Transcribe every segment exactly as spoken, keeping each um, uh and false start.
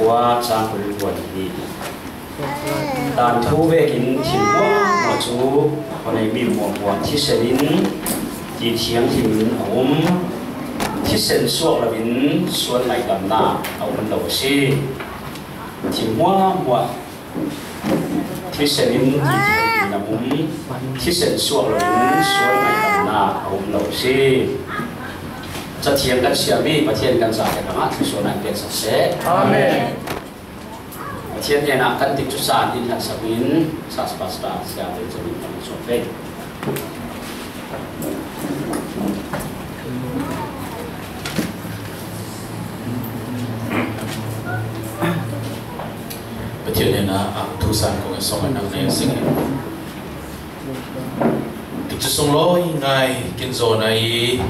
Tua chang kul kuan hi. Dan thu vekin thil hmuahhmuah cu khuanei mi hmuahhmuah thisen in ti thianghlim in a um. Thisen suak loin sual ngaihdamnak a um lo a si. Thil hmuahhmuah thisen in ti thianghlim in a um. Thisen suak loin sual ngaihdamnak a um lo a si. Cathiang kan siami Pathian kan zate hrangah thluasuahnak peksak seh. Amen. Pathian hnenah kan tikcu caan in hlatsak in Sas Pastor Siate Cawin kan suak ve. Pathian hnenah, ah, thu san kong in sawm nang nei sing. Tikcu sunglawi ngai kin zawn ai.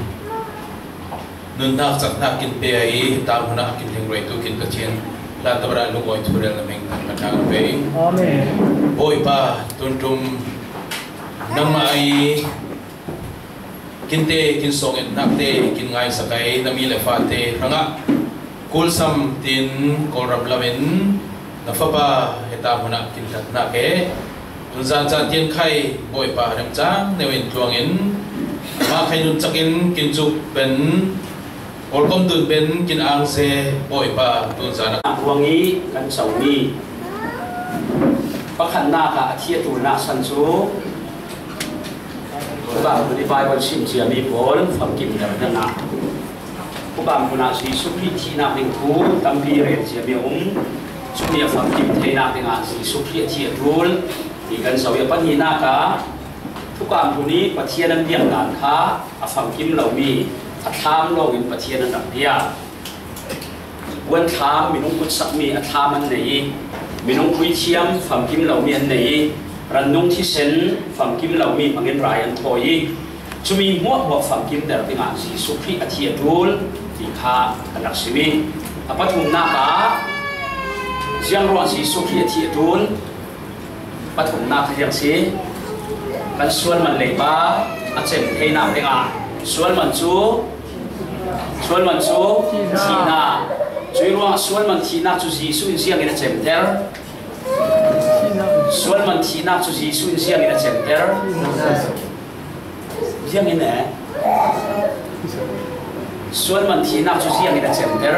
Nunnak caknak kin pe ai, hita hmunah kin heng rei tu kin Pathian hlan tabar ah lungawi thurel na meng kan hna ve. Amen. Bawipa, tuntum nangmah ai, kin te, kin sawng etnak te, kin ngaisak ai, na mi le fate hrangah kulsam tin Kawlram lam in na fapa heta hmunah kin hlatnak e. Tunzan caan tiang khai Bawipa remcang neu in tluang in, mah khai nuncakin kin cuk ben, Kawlkom dun ben kin ang se Bawipa tunzan a ruang i kan comi pakhatnak ah a thi a ṭulnak san cu Bawipa hmun i Baibal sim ciami pawl famkim der hna. Khupam hmun ah Jesuh Khrih thihnak ding thu tampi rel ciami a um. Cumi a famkim theinak dingah Jesuh Khrih a thi a ṭul ti kan zoh i a pahnihnak ah thukam hmun i Pathian an biakdan kha a famkim lomi a thlam loin Pathian an rak biak. Puanthlam minung kutsakmi a thlam an nei i, minung puithiam famkim lomi an nei i, rannung thisen famkim lomi hmangin rai an thawi i, cumi hmuahhmuah famkimter dingah Jesuh Khrih a thi a ṭul ti kha kan rak sim i, a pathumnak ah ziang ruangah Jesuh Khrih a thi a ṭul? Pathumnak kha ziang si, kan sualman leiba a cem theinak dingah sualman cu, sualman cu thihnak. Cui ruangah sualman thihnak cu Jesuh in ziangin a cemter? Sualman thihnak cu Jesuh in ziangin a cemter? Ziangin e? Sualman thihnak cu ziangin a cemter?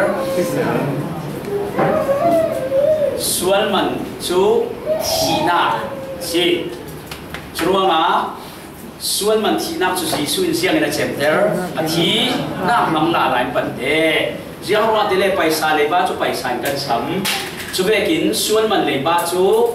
Sualman cu thihnak si. Curuangah sualman thihnak cu Jesuh in ziangin a cemter? A thihnak hmang lala in pante. Ziang ruangah ti le paisa leiba cu paisa in kan sam. Cuvekin sualman leiba cu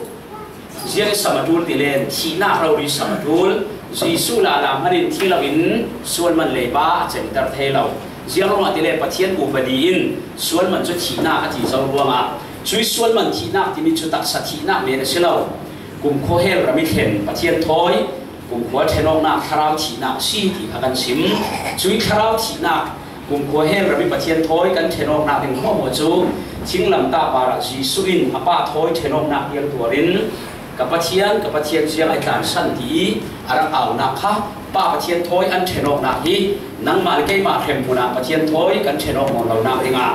ziang i sam a ṭul ti le thihnak rori sam a ṭul. Jesuh lala hmanh in thi loin sualman leiba a cemter thei lo. Ziang ruangah ti le Pathian upadi in sualman cu thihnak a ti zo ruangah cui sualman thihnak timi cu taksa thihnak men a si lo. Kumkhua hell ram i thlen Pathian thawi kumkhua ṭhenawknak thlarau thihnak a si ti kha kan sim. Cui thlarau thihnak kumkhua hell ram i Pathian thawi kan ṭhenawknak ding hmuahhmuah cu thinglam tah parah Jesuh in a Pa thawi ṭhenawknak tiang tuar in, "Ka Pathian, ka Pathian, ziang ai tlansan," ti i a rak aunak kha Pa Pathian thawi an ṭhenawknak hi nangmah le keimah hremhmun ah Pathian thawi kan ṭhenawk nawn lonak dingah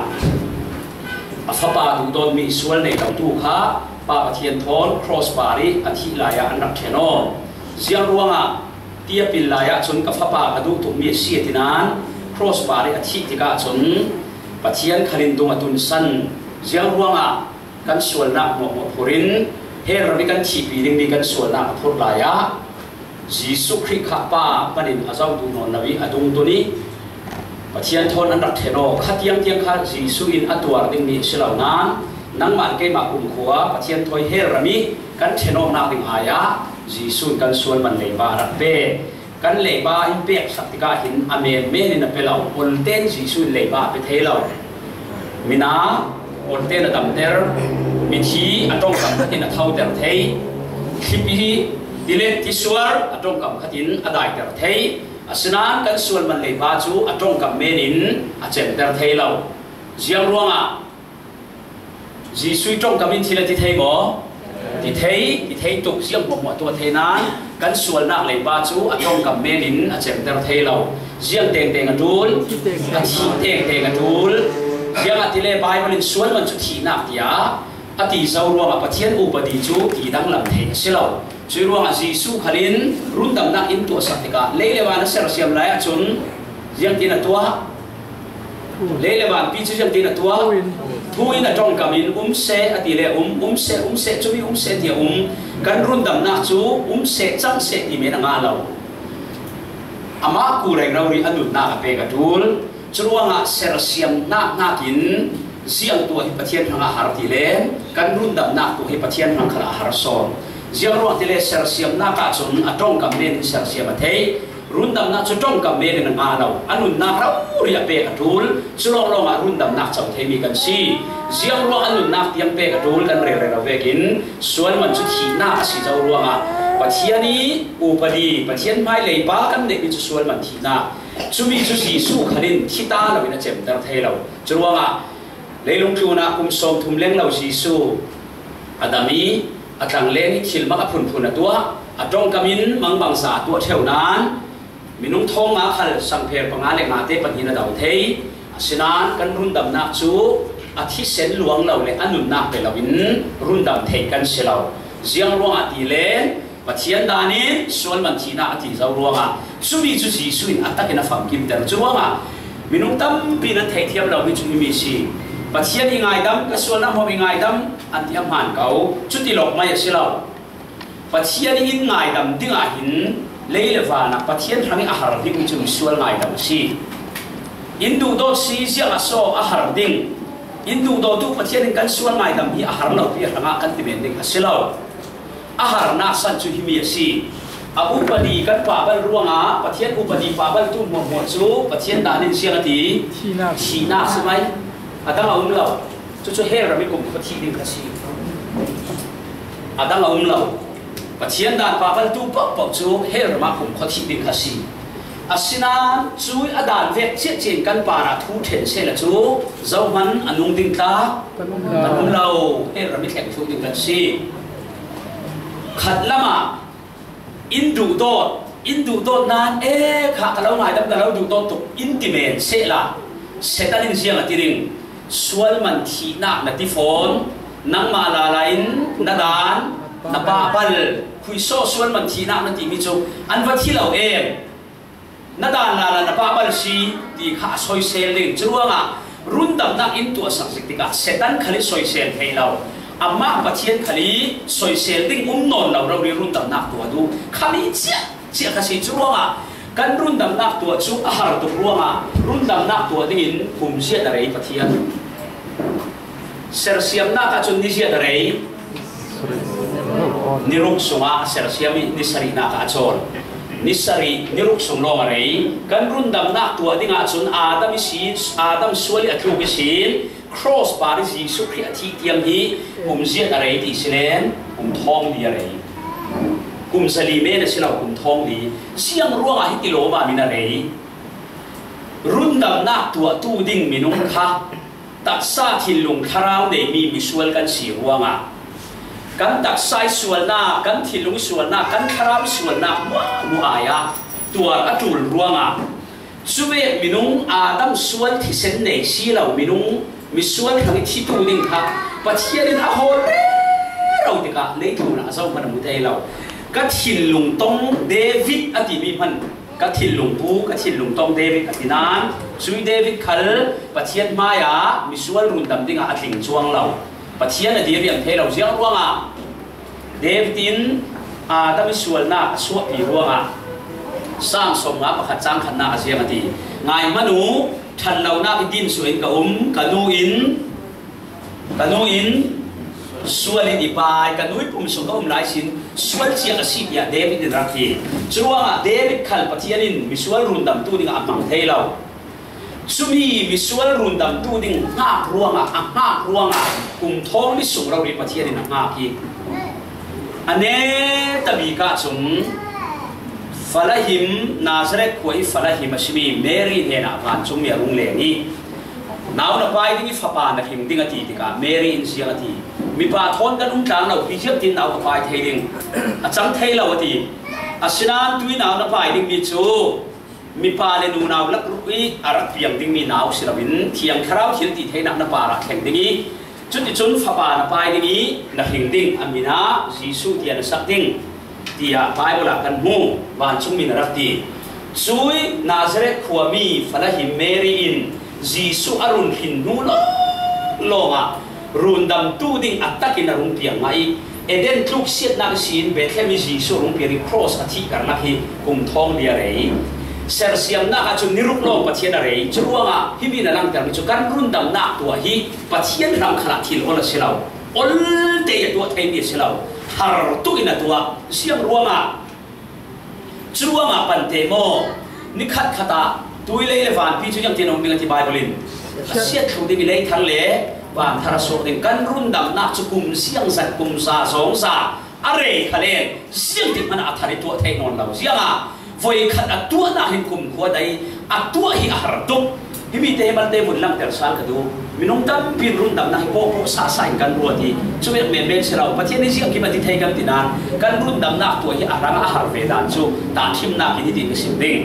a Fapa duhdawtmi sual nei lotu kha Pa Pathian thawn cross par i a thih lai ah an rak ṭhenawn. Ziang ruangah ti a pil lai ahcun ka Fapa ka duh tukmi a si a ti nain cross par i a thih tikah cun Pathian khal in dung a tunsan. Ziang ruangah kan sualnak hmuahhmuah phur in hell ram i kan thihpi dingmi kan sualnak a phurh lai ah Jesuh Khrih kha Pa hmanh in a zoh duh nawn lo i a dungtun i Pathian thawn an rak ṭhen aw. Kha tiangtiang kha Jesuh in a tuar dingmi a si lo nain nangmah le keimah kumkhua Pathian thawi hell ram i kan ṭhenawknak ding ai ah Jesuh in kan sualman leiba a rak pe. Kan leiba in peksak tikah hin a menmen in a pe lo. Olten Jesuh in leiba a pe thei lo. Mina olten a damter, mithi a ṭongkam khat in a thoter thei, thlipi hi tilet tisuar a ṭongkam khat in a daiter thei. Asinain kan sualman leiba cu a ṭongkam men in a cemter thei lo. Ziang ruangah Jesuh ṭongkam in thil a ti thei maw? Ti thei, ti thei tuk, ziang hmuahhmuah tuah thei nain kan sualnak leiba cu a ṭongkam men in a cemter thei lo. Ziang tengteng a ṭul, a thih tengteng a ṭul. Ziangahtile Bible in sual man chu thihnak tiah a ti zo ruangah Pathian upadi cu ti danglam theih a si lo. Cuih ruangah Jesuh khalin rundamnak in tuahsak tikah lei le van a sersiam lai ahcun ziangtin a tuah? Lei le vanpi cu ziangtin a tuah? Thu in a ṭongkam in um seh a ti le um, um seh, um seh, cumi um seh tiah um. Kan rundamnak cu um seh, cang seh ti men a ngah lo. Amah ku reng rori a nunnak a pek a ṭul. Curuangah sersiam hnak hnakin ziang tuah hi Pathian hrangah a har ti le kan rundamnak tuah hi Pathian hrang khalah a har sawn. Ziang ruang ti le sersiamnak ahcun a ṭongkam men in sersiam a theih. Rundamnak cu ṭongkam men in a ngah lo. A nunnak rori a pek a ṭul. Cu lawnglawng ah rundamnak co theimi kan si. Ziang ruang a nunnak tiang pek a ṭul kan rel rero vekin sual man cu thihnak a si zo ruangah Pathian i upadi, Pathian hmailei pa kan neihmi cu sual man thihnak. Cumi cu Jesuh khalin thi ta loin a cemter thei lo. Curuangah leilung tlunah kum sawmthum lenglo Jesuh a dam i a tlangleng i thil mak a phunphun a tuah, a ṭongkam in mangbangza a tuah ṭheu nain minung thawng nga khal sangpher panga le nga te pahnih in a do thei. Asinain kan rundamnak cu a thisen luang lo le a nunnak pe loin rundam theih kan si lo. Ziang ruangah ti le Pathian dan in sual man thihnak a ti zo ruangah cumi cu Jesuh in a takin a famkimter. Curuangah minung tampi nan theihthiam lomi cu himi si. Pathian i ngaidam, ka sualnak hmawm i ngaidam an ti a hmaan ko. Cuti lawk mai a si lo. Pathian i in ngaidam dingah hin lei le van ah Pathian hrang i a har dingmi cu misual ngaidam a si. In duhdawt si ziang a so a har ding. In duhdawtu Pathian in kan sual ngaidam hi a har lopi a hrangah kan ti men ding a si lo. A harnak san cu himi a si. A upadi kan pahbal ruangah Pathian upadi pahbaltu hmuahhmuah cu Pathian dan in ziang a ti? Thihnak. Thihnak si mai. A dang a um lo. Cucu hell ram i kumkhua thih ding kha si. A dang a um lo. Pathian dan pahbaltu paohpaoh cu hell ram ah kumkhua thih ding kha si. Asinain cui a dan vek ciahciah in kan parah thu ṭhen sehla cu zohman a nung ding tlak kan um lo. Hell ram i thleng thluh ding kan si. Khat lamah in duhdawt, in duhdawt nain, e, kha ka lo ngaidam, ka lo duhdawt tuk, in ti men sehla Satan in ziang a ti ding? Sual man thihnak na ti fawn, nangmah lala in na dan, na pahbal, khuisaw sual man thihnak na timi cu an va thi lo em? Na dan lala na pahbal si ti kha a soisel ding. Curuangah rundamnak in tuahsak zik tikah Satan khal i soisel thei lo. Amah Pathian khal i soisel ding um nawn lo rori rundamnak tuah duh. Khami ciah, ciah kha si. Curuangah kan rundamnak tuah cu a har tuk ruangah rundamnak tuah dingin kum ziat a rei Pathian. Sersiamnak ahcun ni ziat a rei? Ni ruk sungah a sersiam i ni sarihnak ah a cawn. Ni sarih, ni ruk sung lawng a rei. Kan rundamnak tuah ding ahcun Adam i si, Adam sual i a tluk i si, cross par i Jesuh Khrih a thih tiang hi kum ziat a rei ti si len, kum thawng li a rei. Kum zali men a si lo, kum thawng li. Ziang ruangah hiti lawmam in a rei? Rundamnak tuahtu ding minung kha taksa thinlung thlarau neimi misual kan si ruangah kan taksa i sualnak, kan thinlung i sualnak, kan thlarau i sualnak hmuahhmuah ai ah tuar a ṭul ruangah cuvek minung Adam sual thisen nei si lo minung misual hrang i thitu ding kha Pathian in a hawl rero tikah leitlun ah a zohman a mu thei lo. Ka thinlung tong David a timi hman, ka thinlung pu, ka thinlung tong David a ti nain, cui David khal Pathian hmaiah misual rundam dingah a tling cuang lo. Pathian a diriam thei lo ziang ruangah David in Adam i sualnak a suahpi ruangah Saam sawmnga pakhat cang khatnak a ziang a ti. Ngai hmanh u, ṭhanlonak i din suah in ka um, ka nu in, ka nu in sual in i pai, ka nu i pum sung ka um lai sin sual cia ka si, tiah David in rak ti. Curuangah David khal Pathian in misual rundamtu dingah a hmang thei lo. Cumi misual rundamtu ding hngak ruangah, a hngak ruangah kum thawng ni sung rori Pathian in a hngak hi. A neta bik ahcun falahim, Nazareth khua i falahim a simi Mary hnenah vancungmi a rung leng i, nau na pai ding i fapa na him ding a ti tikah Mary in ziang a ti. Mipa thawn kan um tlang lo, hi ziahtin nau ka pai thei ding? A cang thei lo a ti. Asinain tui nau na pai dingmi cu Mipa le nunau lak ruh i a rak piang dingmi nau si loin Thiang Thlarau thil tih theihnak na parah thleng ding i, cuticun fapa na pai ding i na hring ding a min ah Jesuh tiah na sak ding, tiah Baibal ah kan hmu. Vancungmi na rak ti. Cui Nazareth khuami fala hi Mary in Jesuh a run hrin hnu lawng lawngah rundamtu ding a takin a rung piang mah i, Eden tluk siatnak ihsin Bethlehem i Jesuh a rung piang i cross a thih karlak hi kum thawng li a rei. Sersiamnak ahcun ni ruk lawng Pathian a rei. Curuangah himi na langtermi cu kan rundamnak tuah hi Pathian ram khalah thil ol a si lo. Olte a tuah theimi a si lo. Har tuk in a tuah. Siang ruangah Curuangah pante maw? Nikhat khat ah tui lei le vanpi cu ziangtin a um ding a ti Baibal in. A siat thlu ding i lei thar le van thar a suak ding. Kan rundamnak cu kum ziangzat, kum za zawngza a rei kha len ziangtin hmanh ah a thar i tuah theih nawn lo. Ziangah voikhat a tuahnak hin kumkhua dai a tuah hi a har tuk. Himi te hi malte vun langhter sal ka duh. Minung tampi in rundamnak hi pawhpawh sahsah in kan ruat i, cuvek menmen si lo. Pathian nih ziangkim a ti thei kan ti nain kan rundamnak tuah hi a hrang a har ve dan cu tahṭhimnak in hitin ka sim ding.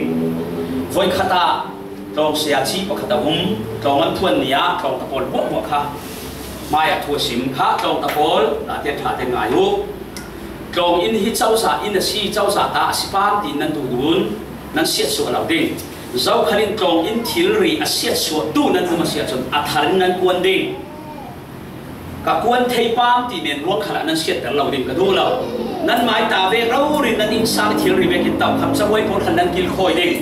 Voikhat ah tlawng saya ci pakhat a um. Tlawng an phuan ni ah tlawngta pawl hmuahhmuah kha hmai ah thu a sim kha. Tlawngta pawl, na te ṭha te ngai uh. Tlawng inn hi cozah inn a si, cozah ta a si pam tiin nan duhdun, nan siatsuah lo ding. Zokhal in tlawng in thilri a siatsuahtu nan um a si ahcun a thar in nan kuan ding. Ka kuan thei pam ti men ruang khalah nan siatter lo ding ka duh lo. Nan mai ta vek rori nan innsang thilri vekin taukham cabuai pawl khan nan kilkhawi ding.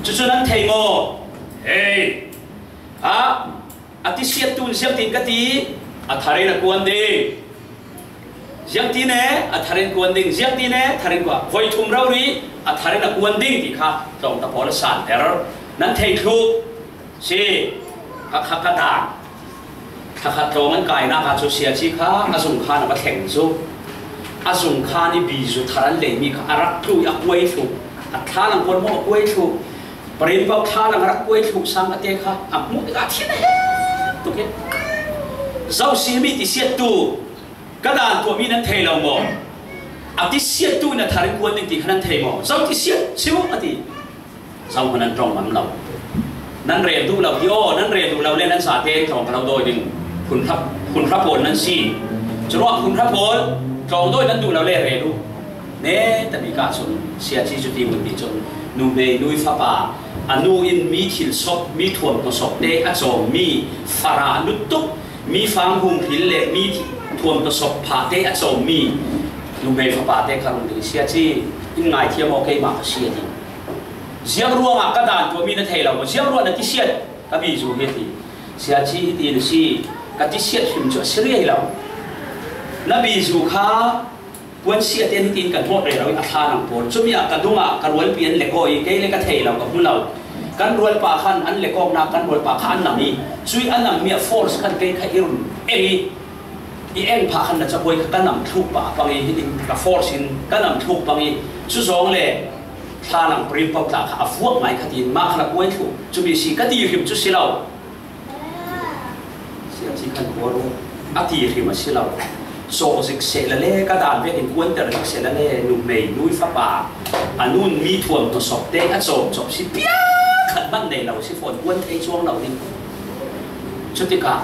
Cucu nan thei maw? Hei! Ha? A tisiattu in ziangtin ka ti, a thar in a kuan ding. Ziangtin e, a thar in kuan ding. Ziangtin e, thar in kuan. Voi thum rori a thar in a kuan ding ti kha tlawngta pawl a santer. Nan thei thluh si. Ka kha ka ta. Thakhat tlawng an kainak ah cu siaci kha a zung khan a va thleng cu. A zung khan i bizu thar an leimi kha a rak tlu i a kuai thluh. A thlalang pawl maw a kuai thluh. Parin paoh thlalang a rak kuai thluh sang a te kha a hmuh tikah a thin a hek tuk i. Zo si himi tisiattu ka dan tuahmi nan thei lo maw? A tisiattu in a thar in kuan ding ti kha nan thei maw? Zo tisiat si uh a ti. Zohman an ṭong ngam lo. Nan rel duh lo ti aw, nan rel duh lo le nan zatein tlawng ka lo dawi ding. Phunhra, phunhra pawl nan si. Curuangah phunhra pawl tlawng dawi nan duh lo le rel uh. Neta bik ahcun siaci cu ti mun ti cun nuhmei nui fapa a nu in mi thil sawp, mi thuam hna sawp te a cawmmi fara nuttuk, mi fang hum hril le mi thuam hna sawp pha te a cawmmi nuhmei fapa te kha rung ding siaci in ngaithiam aw, keimah ka si a ti. Ziang ruangah ka dan tuahmi na thei lo maw? Ziang ruah na tisiat ka bizu hi a ti. Siaci hitin a si, ka tisiat hrim cu a si riai lo. Na bizu kha puan si a tian hitin ka hnawt rero i a thlalang pawl. Cumi ah ka dungah ka rualpi an lek aw i kei le ka thei lo, ka hmu lo. Kan rualpa khan an lek awknak kan rualpa kha an nam i cui a nammi a force khan kei kha i run eng i I eng phah khan na cabuai kha ka nam thluk pah a pang i, hitin ka force in ka nam thluk pang i, cu zawng le thlalang parin paoh tla kha a vuak ngai kha tiin mah kha la kuai thluk. Cumi si ka ti hrim cu si lo. Siaci khan khuar uh a ti hrim a si lo. Cawhzik sehla le ka dan vekin kuanter zik sehla le nuhmei nui fapa a nun mi thuam hna sawp te a cawm cawp si piak khat hmanh nei lo si fawn, kuan thei cuang lo ding. Cutikah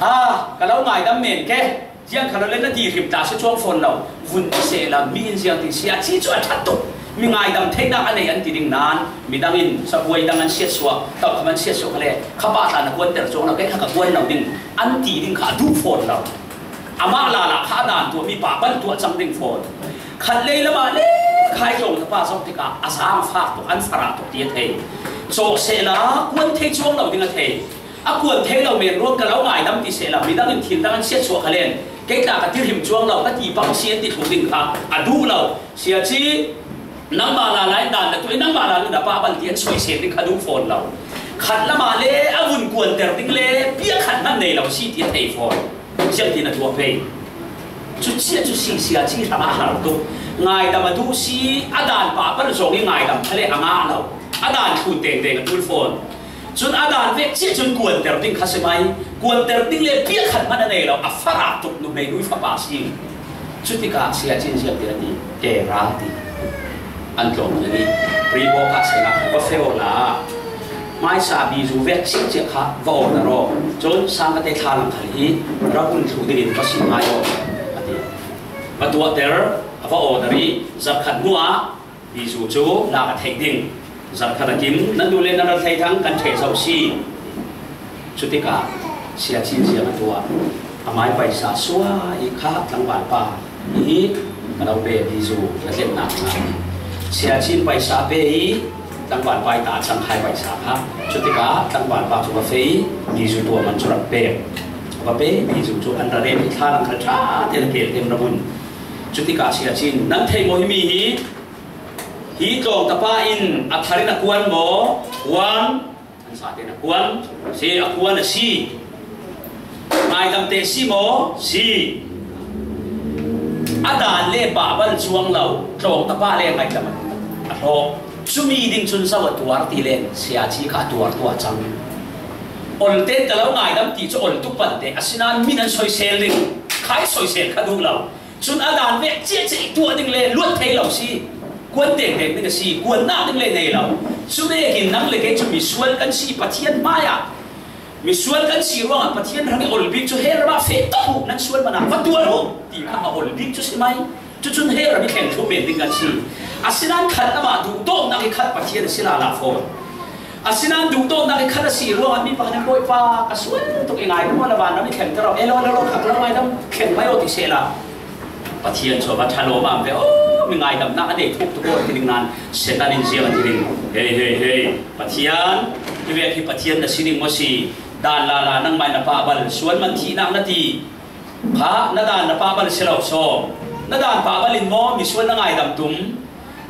a ka lo ngaidam men ke. Ziang kha lo le na ti hrim ta si cuang fawn lo. Vun ti sehla mi in ziang ti siaci cu a ṭhat tuk. Mi ngaidam theinak a nei an ti ding nain midang in cabuai dang an siatsuah, taukham an siatsuah kha le kha pa tla na kuanter cuang lo, kei kha ka kuan lo ding an ti ding kha a duh fawn lo. Amah lala kha a dan tuah mi pa pan tuah cang ding fawn. Khat lei lamah le khai tlawng tapa zong tikah a zaang a fak tuk, an farah tuk ti a thei. Cawh sehla kuan thei cuang lo ding a thei. A kuan thei lo men ruang ka lo ngaidam ti sehla midang in thil dang an siatsuah kha len kei tla ka ti hrim cuang lo, ka ti pang si an ti thluh ding kha a duh lo. Siaci nangmah lala in dan na tuah i nangmah lala in na pa ban ti an soisel ding kha duh fawn lo. Khat lamah le a vun kuanter ding le bia khat hmanh nei lo si ti a thei fawn. Siangtin a tuah pei. Cucia cu si siaci hrangah a har tuk. Ngaidam a duh si, a dan pa pan zong i ngaidam kha le a ngah lo. A dan thlun tengteng a ṭul fawn. Cun a dan vek cia cun kuanter ding kha si mai. Kuanter ding le bia khat hmanh a nei lo, a farah tuk nuhmei nui fapa si. Cutikah siaci in ziangtin a ti, ke ra ti. An tlawm ding i, pre-broadcast kha va fe aw la, hmaisa bizu vek chiahchiah kha va order aw. Cun sangkate thla lang khal hi rabun thlu dingin va sim ngai aw, a ti. Va tuahter, a va order i, zarhkhat hnuah bizu cu la ka theih ding. Zarhkhat a kim, nan duh le nan ral thei thang kan ṭheh zo si. Cutikah Sia Cin ziang a tuah, amai paisa suah i kha tlangval pa hi ka lo pe bizu la tlennak dingah. Sia Cin paisa pe i tlangval pa i ta a cang khai paisa kha. Cutikah tlangval pa cu va feh i bizu tuah man cu rak pek. Va pe bizu cu an ra rem i thla lang khal ṭha te na kel tem ra vun. Cutikah Sia Cin, nan theih maw himi hi? Hi tlawng tapa in a thar in a kuan maw? Kuan. An sa tein a kuan si, a kuan a si. Ngaidam te si maw? Si. A dan le pah bal cuang lo, tlawng tapa le ngaidam a hlawk. Cumi ding cun zo a tuar ti len Sia Cin kha a tuar tuah cang. Ol tein ka lo ngaidam ti cu ol tuk pante, asinain min an soisel ding, khai soisel kha duh lo. Cun a dan vek ciahciah i tuah ding le luat thei lo si. Kuan dengdeng ding a si, kuannak ding le nei lo. Cu vekin nang le kei cu misual kan si, Pathian hmaiah misual kan si ruangah Pathian hrang i ol bik cu he ram ah feh tak uh, nan sual man ah va tuar uh ti kha a ol bik cu si mai. Cucun he ram i thleng thluh men ding kan si. Asinain khat lam ah duhdawtnak i khat Pathian a si lala fawn. Asinain duhdawtnak i khat a si ruangah mi pakhat in, "Bawipa, ka sual tuk i ngai, ruangah vanram i thleng ter aw, elo, elo, kha ka lo ngaidam thleng mai aw," ti sehla Pathian cu a va ṭha lawmam ve. Oh, mi ngaidamnak a nei thuk tuk aw, ti ding nan Satan in ziang a ti ding. Hei, hei, hei, Pathian, hi vek hi Pathian na si ding maw si? Dan lala nangmai na pah bal sual man thihnak na ti. Kha na dan na pah bal si lo saw. Na dan pah bal in maw misual na ngaidam tum?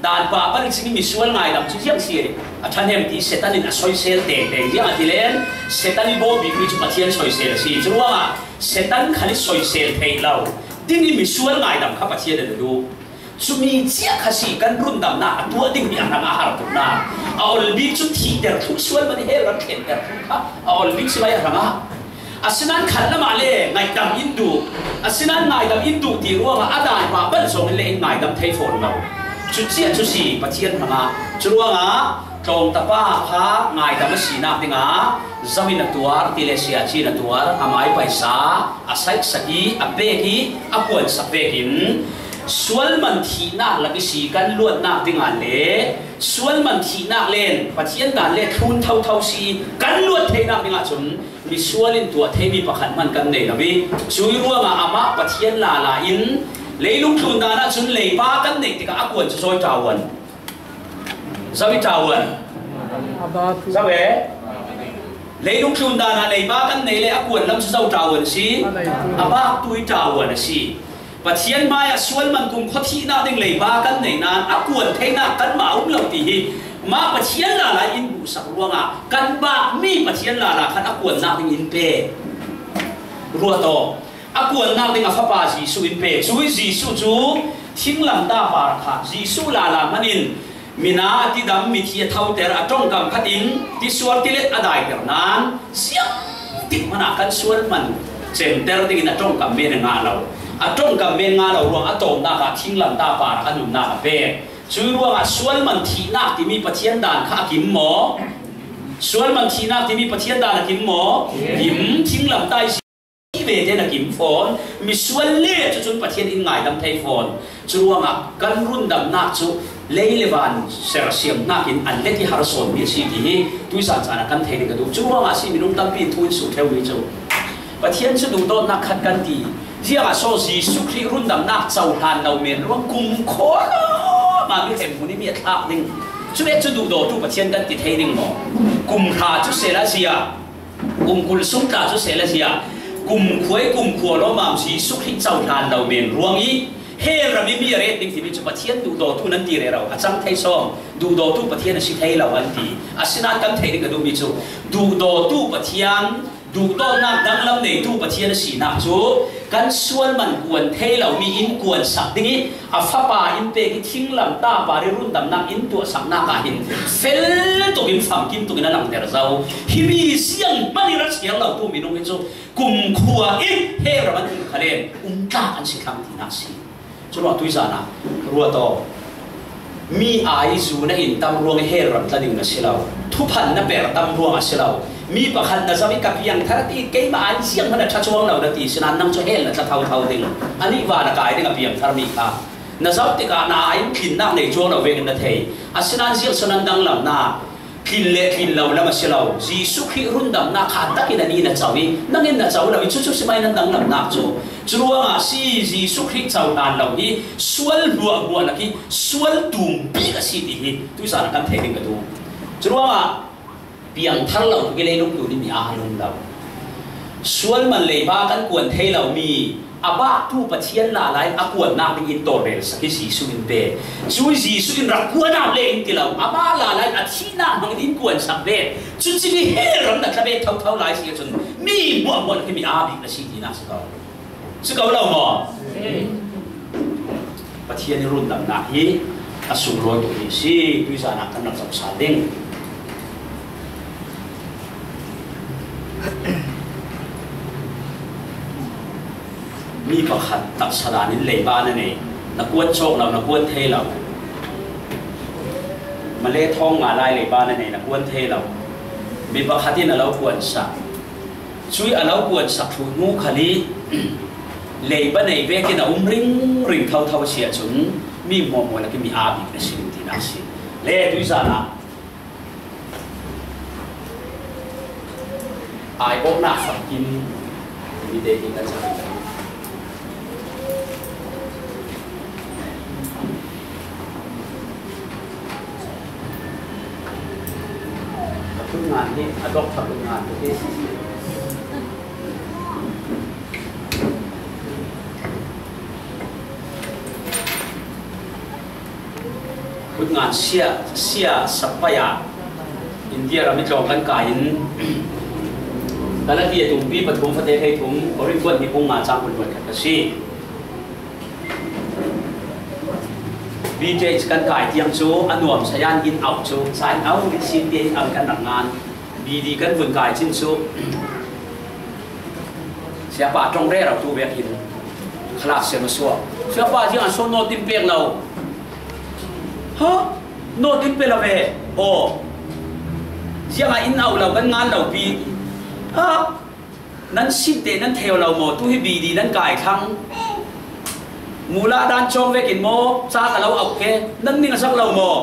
Dan pah bal cing misual ngaidam cu ziang si a ṭhahnem ti Satan in a soisel tengteng. Ziang a ti len Satan i bawh bikmi cu Pathian soisel a si. Curuangah Satan khal i soisel theih lo ding i misual ngaidam kha Pathian in a duh. Cumi cia kha si kan rundamnak a tuah dingmi a hrangah a har tuknak. A ol bik cu thihter thluh sual man i hel rak thlenter thluh kha a ol bik si lai a hrangah. Asinain khat lamah le ngaidam in duh, asinain ngaidam in duh ti ruangah a dan pah bal zong in le in ngaidam thei fawn lo. Cucia cu si Pathian hrangah. Curuangah tlawng tapa kha ngaidam a sinak dingah zo in a tuar ti le Sia Cin a tuar, amai paisa a saihsak i a pek i a kuansak vekin sual man thihnak lak i si kan luatnak dingah le sual man thihnak len Pathian dan le thlun thotho si kan luat theinak dingah cun misual in tuah theimi pakhat hman kan nei lo i, cui ruangah amah Pathian lala in leilung tlun dan ahcun leiba kan neih tikah a kuan cu zawi ṭawan. Zawi ṭawan. Zawi. Leilung tlun dan ah leiba kan neih le a kuan lam cu zo ṭawan si. A baktu i ṭawan a si. Pathian hmaiah sual man kumkhua thihnak ding leiba kan neih nain a kuan theinak kanmah a um lo ti hi. Mah Pathian lala in buhsak ruangah kan bakmi Pathian lala khan a kuannak ding in pe. Ruat aw. A kuannak ding a Fapa Jesuh in pe. Cui Jesuh cu thinglamtah par kha Jesuh lala hmanin mina a tidam, mithi a thoter, a ṭongkam khat in tisuar tilet a daiter nain ziangtik hmanah kan sual man cemter dingin a ṭongkam men a ngah lo. A ṭongkam men ngah lo ruang a tawpnak ah thinglamtah par a nunnak a pek. Cui ruangah sual man thihnak timi Pathian dan kha a kim maw? Sual man thihnak timi Pathian dan a kim maw? Kim. Thinglamtah i si ve te na kim fawn, misual le cucun Pathian in ngaidam thei fawn. Curuangah kan rundamnak cu lei le van sersiam hnakin an let i har sawnmi a si ti hi tuizan caan ah kan thei ding ka duh. Curuangah a si minung tampi in thu in suh ṭheumi cu Pathian cu duhdawtnak khat kan ti. Ziangah saw Jesuh Khrih rundamnak cohlan lo men ruang kumkhua lawngah mi hremhmun i mi a thlak ding. Cuvek cu duhdawtu Pathian kan ti thei ding maw? Kum hra cu sehla zia, kum kul sung tla cu sehla zia, kumkhua i kumkhua lawngah Jesuh Khrih cohlan lo men ruang i hel ram i mi a ret ding timi cu Pathian duhdawtu nan ti rero a cang thei sawm. Duhdawtu Pathian a si thei lo an ti. Asinain kan thei ding ka duhmi cu duhdawtu Pathian, duhdawtnak danglam neitu Pathian a sinak cu kan sual man kuan thei lomi in kuansak ding i a Fapa in pek i thinglamtah par i rundamnak in tuahsaknak ah hin fel tuk in famkim tuk in a langter zo. Himi ziang hman i rat siar lotu minung hi cu kumkhua i he ram an um kha len um tlak an si thlang tinak si. Curuah tuizan ah ruat aw. Mi ai zuna in tam ruang i hell ram tla ding na si lo. Thuphan na per tam ruang a si lo. Mi pakhat na zau i ka piangthar ti keimah an ziang hmana tha chuang lo na ti sinan nang cu hell na tla thotho ding. Anih va na kai ding a piangthar mi kha. Na zau tikah na ai tlinnak nei chuang lo vekin na thei. Asinan ziang so nan danglamnak. Tlin le tlin lo lam a si lo. Jesuh Khrih rundamnak kha a takin anih na co i, nangin na co lo i, cucu si mai nan danglamnak cu. Curuangah si Jesuh Khrih co hlan lo hi, sual hmuahhmuah lak hi, sual tum bik a si ti hi, tuizan ah kan thei ding ka duh. Curuangah piangthar lo tuk i leilung tlun i mi aa lum lo. Sual man leiba kan kuan thei lomi, a baktu Pathian lala in a kuannak dingin tawlrelsak hi Jesuh in pe. Cu Jesuh in rak kuan au le in ti lo. Amah lala in a thihnak hmangin in kuansak ve. Cuci mi hell ram na tla ve thotho lai si ahcun mi hmuahhmuah khi mi aa bik na si tinak si ko. Si ko lo maw? Pathian i rundamnak hi a sunglawi tuk hi si, tuizan ah kan rak zoh sal ding. Mi pakhat taksa dan in leiba na nei, na kuan cawk lo, na kuan thei lo. Male thawng nga lai leiba na nei, na kuan thei lo. Mi pakhat in a lo kuansak. Cui a lo kuansak thluh hnu khal i leiba nei vekin a um ringring thotho a si ahcun mi hmuahhmuah lak i mi aa bik na si ding tinak si. Le tuizan ah ai awknak famkim mi te hi kan cang. Ka phun ngan hi a dok thak ngan ka ti. Phun ngan sia, sia sapai ah India ram i tlawng kan kai in Galati a tumpi pathum fate hleithum Korin kuan hi pung nga cang hleithum khat ka si. B T H kan kai tiang cu a nuam sayan in auh cu, sa in auh, in sin tiang in auh kan rak ngan. B D kan vun kai cin cu, siapa ṭong rero tu vekin khalat siam a suak. Siapa ziang an so note in pek lo. Ha? Note in pe lo ve. Aw. Ziangah in auh lo kan ngan lo pi. Ha? Nan sinte nan theu lo maw? Tu hi B D nan kai thlang. Mula dan cawng vekin maw? Ca ka lo auh ke. Nan ning a sak lo maw?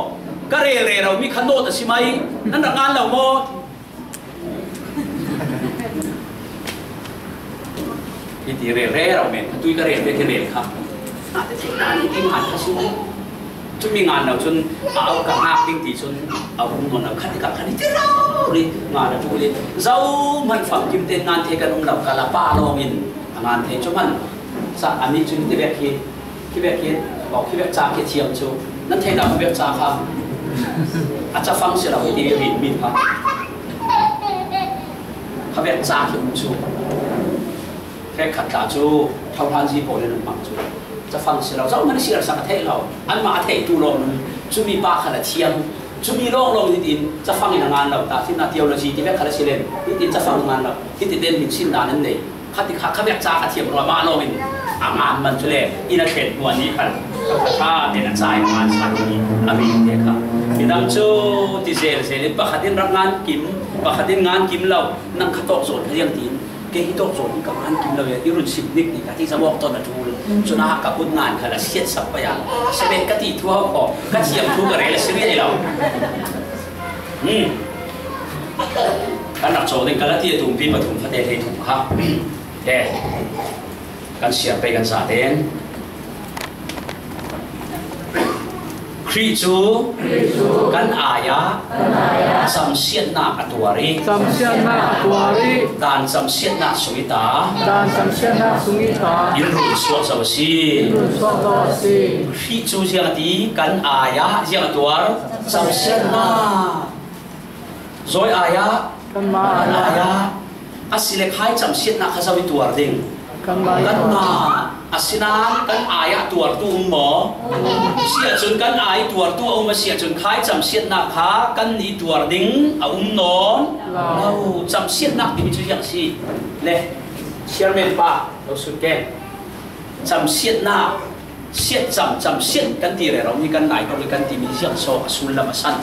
Ka rel rero mi kha note a si mai. Nan rak ngan lo maw? Hiti rel rero men, a tui ka rel ve ki rel kha. Ngan te thei dan hi ngan kha si. Cumi ngan lo cun a au ka ngak ding ti cun a um nawn lo khat i ka khan i ti rori ngan a ṭul i zohman famkim te ngan thei kan um lo ka la pa lawng in a ngan thei cu hman. Sa a mi cun ti vek hi. Khi vek hi, aw, khi vek ca khi thiam cu, nan theihnak khi vek ca kha a cafang si lo ti rinmi kha. Kha vek ca khi um cu, hrekkhat tla cu, tho hlan zi pawl in an hmang cu, cafang si lo, zohman a siarsak a theih lo, anmah a theitu lawng nun, cumi pa kha la thiam, cumi lawng lawng hitin cafang in a ngan lo, ta, theology ti vek kha la si len, hitin cafang a ngan lo, hiti ten min sin dan an nei. Kha ti kha, kha vek ca kha thiam rua mah lawngin a ngan man cu le, in a thlen hnuah nih khan kha kha tein a ca in ngan sa ding i a mi te kha. Midang cu ti zel zel in pakhat in rak ngan kim, pakhat in ngan kim lo, nang kha tawk zawn kha liang tiin, kei hi tawk zawn in ka ngan kim lo i run sim nik nik a ti zawk tawn a ṭul. Cun a ka kut ngan kha la siat sak pei a, seben ka ti thu hau kho, ka thiam thu ka rel a si riai lo. Hmm. Kan rak cawk ding Galati a tumpi pathum fate hleithum kha. He, kan siar pei kan zaten. Khrih cu kan ai ah camsiatnak a tuar i camsiatnak a tuar i dan camsiatnak sung i ta dan camsiatnak sung i ta in run suak zo a si. In run suak zo a si. Khrih cu ziang a ti kan ai ah ziang a tuar? Camsiatnak. Zawi ai ah, kanmah ai ah, a si le khai camsiatnak kha zo i tuar ding. Kanmah ai ah. Kanmah, asinan kan ai ah tuartu um maw? Si ahcun kan ai tuartu a um a si ahcun khai camsiatnak kha kan i tuar ding a um nawn lo. Camsiatnak timi cu ziang a si. Le, chairman pa, lo sut ke. Camsiatnak Siat cam, cam siat kan ti rero mi kan nai tok kan ti mi ziang so a sul lam a san.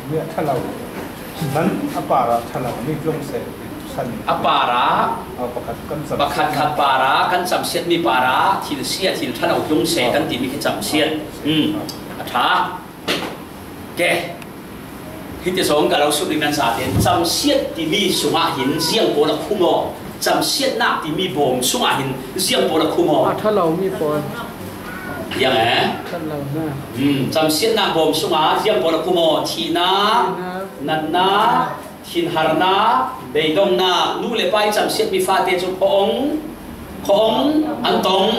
Mi a thalo. Nan a para thalo mi tlung se san. A para. Aw, pakhat kan cam pakhat siat. Khat para kan cam siat mi para thil sia thil thalo tlung se kan ti mi khi cam siat. Hmm. A tha. Ke. Hiti zong ka lo sut ding nan sa ten. Cam siat ti mi sungah hin ziang pawl a khum aw. Cam siatnak ti mi bawm sungah hin ziang pawl a khum aw. A thalo mi pawl. Ziang eh? Thalo na. Hmm, cam siatnak bawm sungah ziang pawl a khum aw. Thihna, thihna, natna, thinharna, beidongna, nu le pa i cam siat mi fate cu khuaong, khuaong an tong.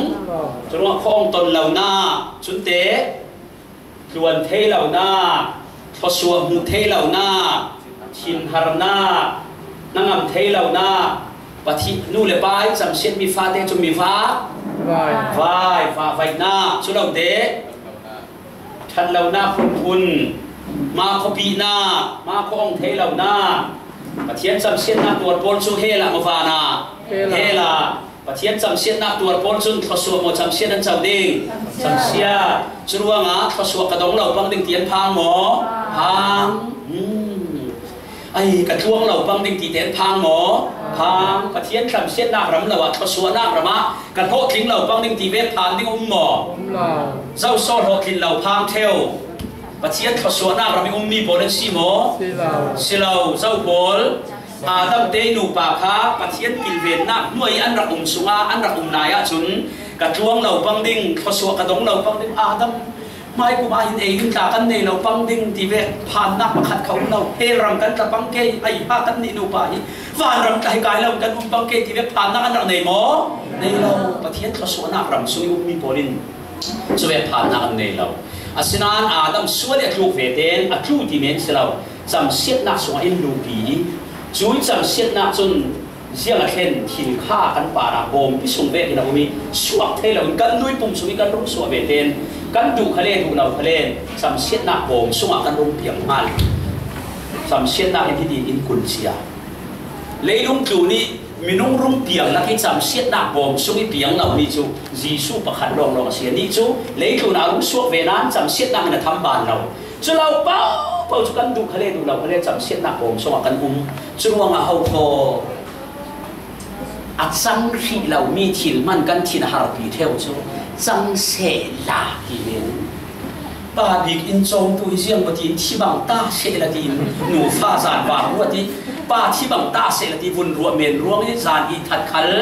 Curuangah khuaong ton lo na, cunte tluan thei lo na, thluasuah hmuh thei lo na, thinharna, hnangam thei lo na, Pathian nu le pa i cam siat mi fate cu mi va, vai, vai, va, vaihna, cu lo te, ṭhat lo na, phunphun, ma khuapihna, ma khuaong thei lo na, Pathian cam siatnak tuar pawl cu hell ah maw, van ah, hell ah. Hell ah. Pathian cam siatnak tuar pawl cun thluasuah maw cam siat an co ding? Cam siat. Cam siat. Curuangah thluasuah ka dong lo pang ding ti an phang maw? Phang. Hmm. Ai, ka tluang lo pang ding ti te an phang maw? Phang. Pathian cam siatnak ram lo ah thluasuahnak ram ah ka hlawhtling lo pang ding ti vek phan ding um maw? Um lo. Zoso hlawhtlin lo phang ṭheu. Pathian thluasuahnak ram i ummi pawl an si maw? Si lo. Si lo. Zo pawl. Adam te nupa kha Pathian kilvennak hnuai an rak um sungah an rak um lai ahcun ka tluang lo pang ding, thluasuah ka dong lo pang ding, Adam, hmai kum ah hin ei in tla kan nei lo pang ding ti vek phannak pakhat kha um lo. Hell ram kan tla pang ke, ai ha kan nih nupa hi vanram tla hi kai lo kan um pang ke ti vek phannak an rak nei maw? Nei lo. Pathian thluasuahnak ram sung i ummi pawl in Cu vek phannak an nei lo. Asinain Adam sual i a tluk ve tein a tlu ti men si lo. Camsiatnak sungah in lupi i cuih camsiatnak cun ziang a thlen thil kha kan parah bawmpi sung vekin a um i suak thei loin kan nui pum sung i kan rung suah ve tein kan duh khale duh lo khale camsiatnak bawm sungah kan rung piang hngal. Camsiatnak in hiti in kun cia. Leilung tlun i minung rung piang lak i camsiatnak bawm sung i piang lo mi cu Jesuh pakhat lawnglawng a si. Anih cu leitlun ah a rung suak ve nain camsiatnak in a tham ban lo. Cu lo paohpaoh cu kan duh khale duh lo khale camsiatnak bawm sungah kan um. Cu ruangah ho kho a cang hrih lo mi thil hman kan thin a harpi ṭheu cu cang sehla ti men. Pa bik in cawngtu hi ziang maw tiin thi bang ta sehla tiin nufa zan va ruat i pa thi bang ta sehla ti vun ruah men ruang i zan i that khal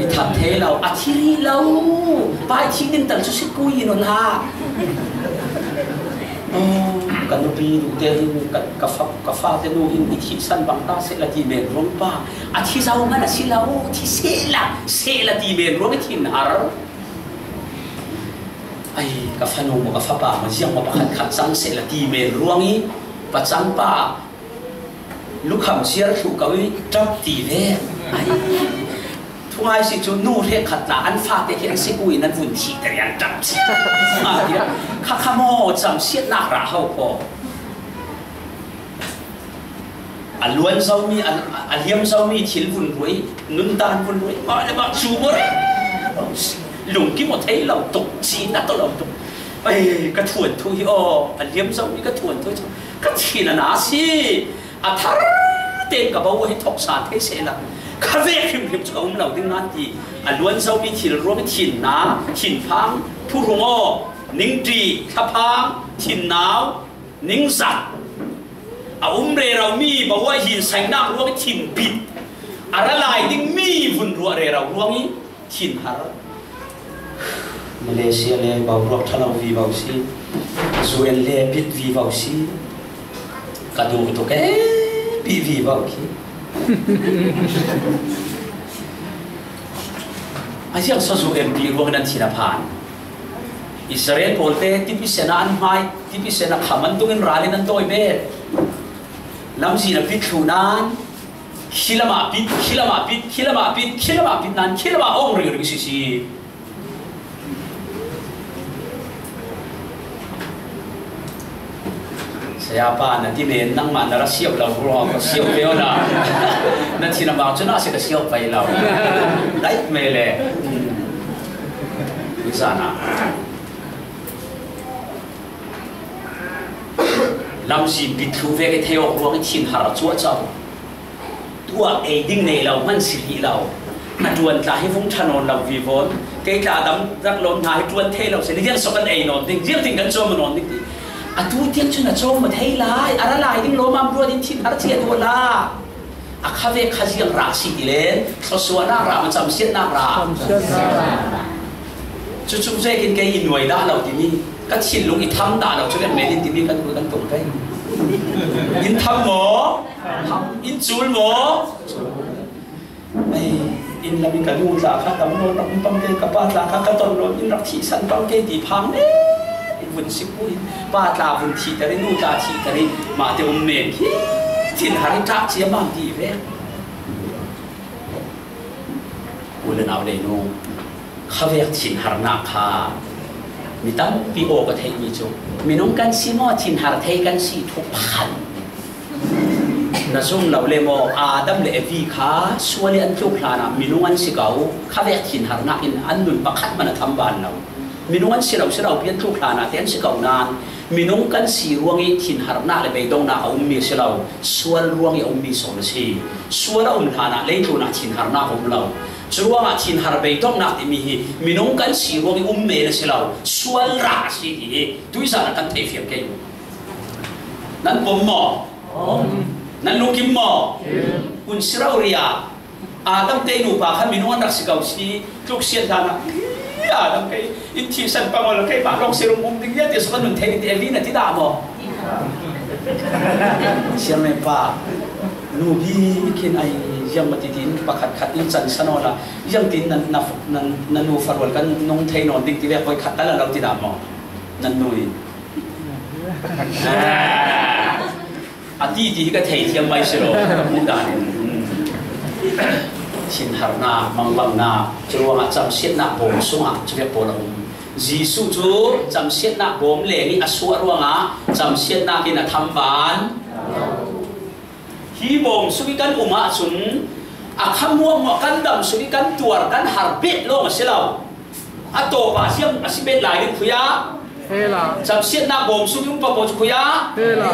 i that thei lo, a thi rih lo. Pa i thi ning tal cu si kui in on ha. Oh, ka nupi nu te hin ka, ka fa, ka fate nu hin i thihsan bang ta sehla ti men ruang pa a thi zo man a si lo, thi sehla, sehla ti men ruang i thin har. Ai, ka fanu maw, ka fapa maw, ziang maw pakhat khat cang sehla ti men ruang i pacang pa lukham siar thluh ko i ṭap ti ve. Ai, thungai si cu nu hrekkhat tla an fate khi an si ku in an vun thih ter i an ṭap cia. Kha kha maw camsiatnak rah ho kho. A luan zomi, a, a liam zomi thil vun ruai, nuntan vun ruai, mah le mah cu maw rero si. Lungkim aw thei lo tuk, cin a tawh lo tuk. Ai, ka thuanthu hi aw, a liam zomi ka thuanthu hi cu, ka thin a na si. A thar tein ka bo hi thoksa thei sehla, ka vek hrimhrim cu ka um lo ding nain ti. A luan zomi thil ruang thinna, thinphang, phuhrung aw, ningṭi, thlaphang, thinnau, ningzak, a um rero mi bo ah hin saihnak ruang i thinpit, a ra lai ding mi vun ruah rero ruang i thinhar. Malaysia le boruak ṭhalo vivo si, U N le pit vivo si, ka duh tuk e, pit vivo khi. A ziang so zu em pi ruang nan thin a phan. Israel pawlte tipi sena an hmai, tipi sena kham an tungin ral in an tawi bet. Lamzin a pit thluh nan, khilamah pit, khilamah pit, khilamah pit, khilamah pit nan, khilamah awng ringring sisi. Saya pa, na ti men, nangmah na ra siau lo ruang, ka siau ve aw la. Na thin a mang cu na si ka siau pai lo. Dai me le. Ni sana. Lamzin bit thlu ve ke thei awk ruang i thinhar cuahcau. Tuah ei ding nei lo, hman si hrih lo. A ṭuan tla hi vung ṭha nawn lo vivo. Kei tla dam rak lo hna hi ṭuan thei lo si. Ni ziang so kan ei nawn ding, ziang ding kan cawm nawn ding ti. A tu tiang cun a cawm thei lai, a ra lai ding lawmam ruat in thinhar cia tuah la. A khavek kha ziang rah si ti len, sawsuahnak rah, macam siatnak rah. Macam siatnak rah. Cucu zekin kei i nuai dah lo timi, ka thinlung i tham dah lo, cu vek men in timi kan kan tung pei. In tham maw? Tham. In cul maw? Ei, in lam in ka nu tla kha tam lo, rak um pang kei, ka pa tla kha ka ton lo, in rak thihsan pang kei ti phang le, in vun si pui. Pa tla vun thihter in, nu tla thihter in, mah te um men khi thinhar i ṭak cia mang ti ve. U le nau le nu, khavek thinharnak kha mi tampi aw ka theihmi cu, minung kan si maw, thinhar thei kan si thuk phan. Na zum lo le maw, Adam le Evi kha sual i an tluk hlanah minung an si ko, khavek thinharnak in an nun pakhat hmanh a tham ban lo. Minung an si lo, si lo pi an tluk hlanah te an si ko nain, minung kan si ruang i thinharnak le beidongnak a ummi a si lo, sual ruang i a ummi sawn a si. Sual a um hlanah leitlun ah thinharnak a um lo. Curuangah thinhar beidongnak timi hi minung kan si ruang i um men a si lo, sual rah a si ti hi tuizan ah kan theifiang kei. Nan pom maw? Nan lungkim maw? Hun si rori ah Adam te nupa kha minung an rak si ko si, tluk sian hlan ah, "Hi, Adam kei in thihsan pang awla keimah lawng si rum um ding ia ti suk a nun thei ding," ti Evi na ti dah maw? Siangmei pa, nu bik in ai ziang mah titin pakhat khat in cansan awla, ziang tin nan, nan, nan nu farual kan nung thei nawn ding ti vek voi khat tal a lo ti dah maw? Nan nu in. A ti ti hi ka thei thiam mai si lo, ka hmuh dan in. Thinharnak, mangbangnak, curuangah camsiatnak bawm sungah cuvek pawl a um. Jesuh cu camsiatnak bawm leng i a suah ruangah camsiatnak in a tham ban. Hi bawm sung i kan um ahcun a kha muahmuah kan dam sung i kan tuar, kan har bet lawng a si lo. A tawpa ziang a si bet lai ding khui ah. Hela. Camsiatnak bawm sung i um paoh cu khui ah. Hela.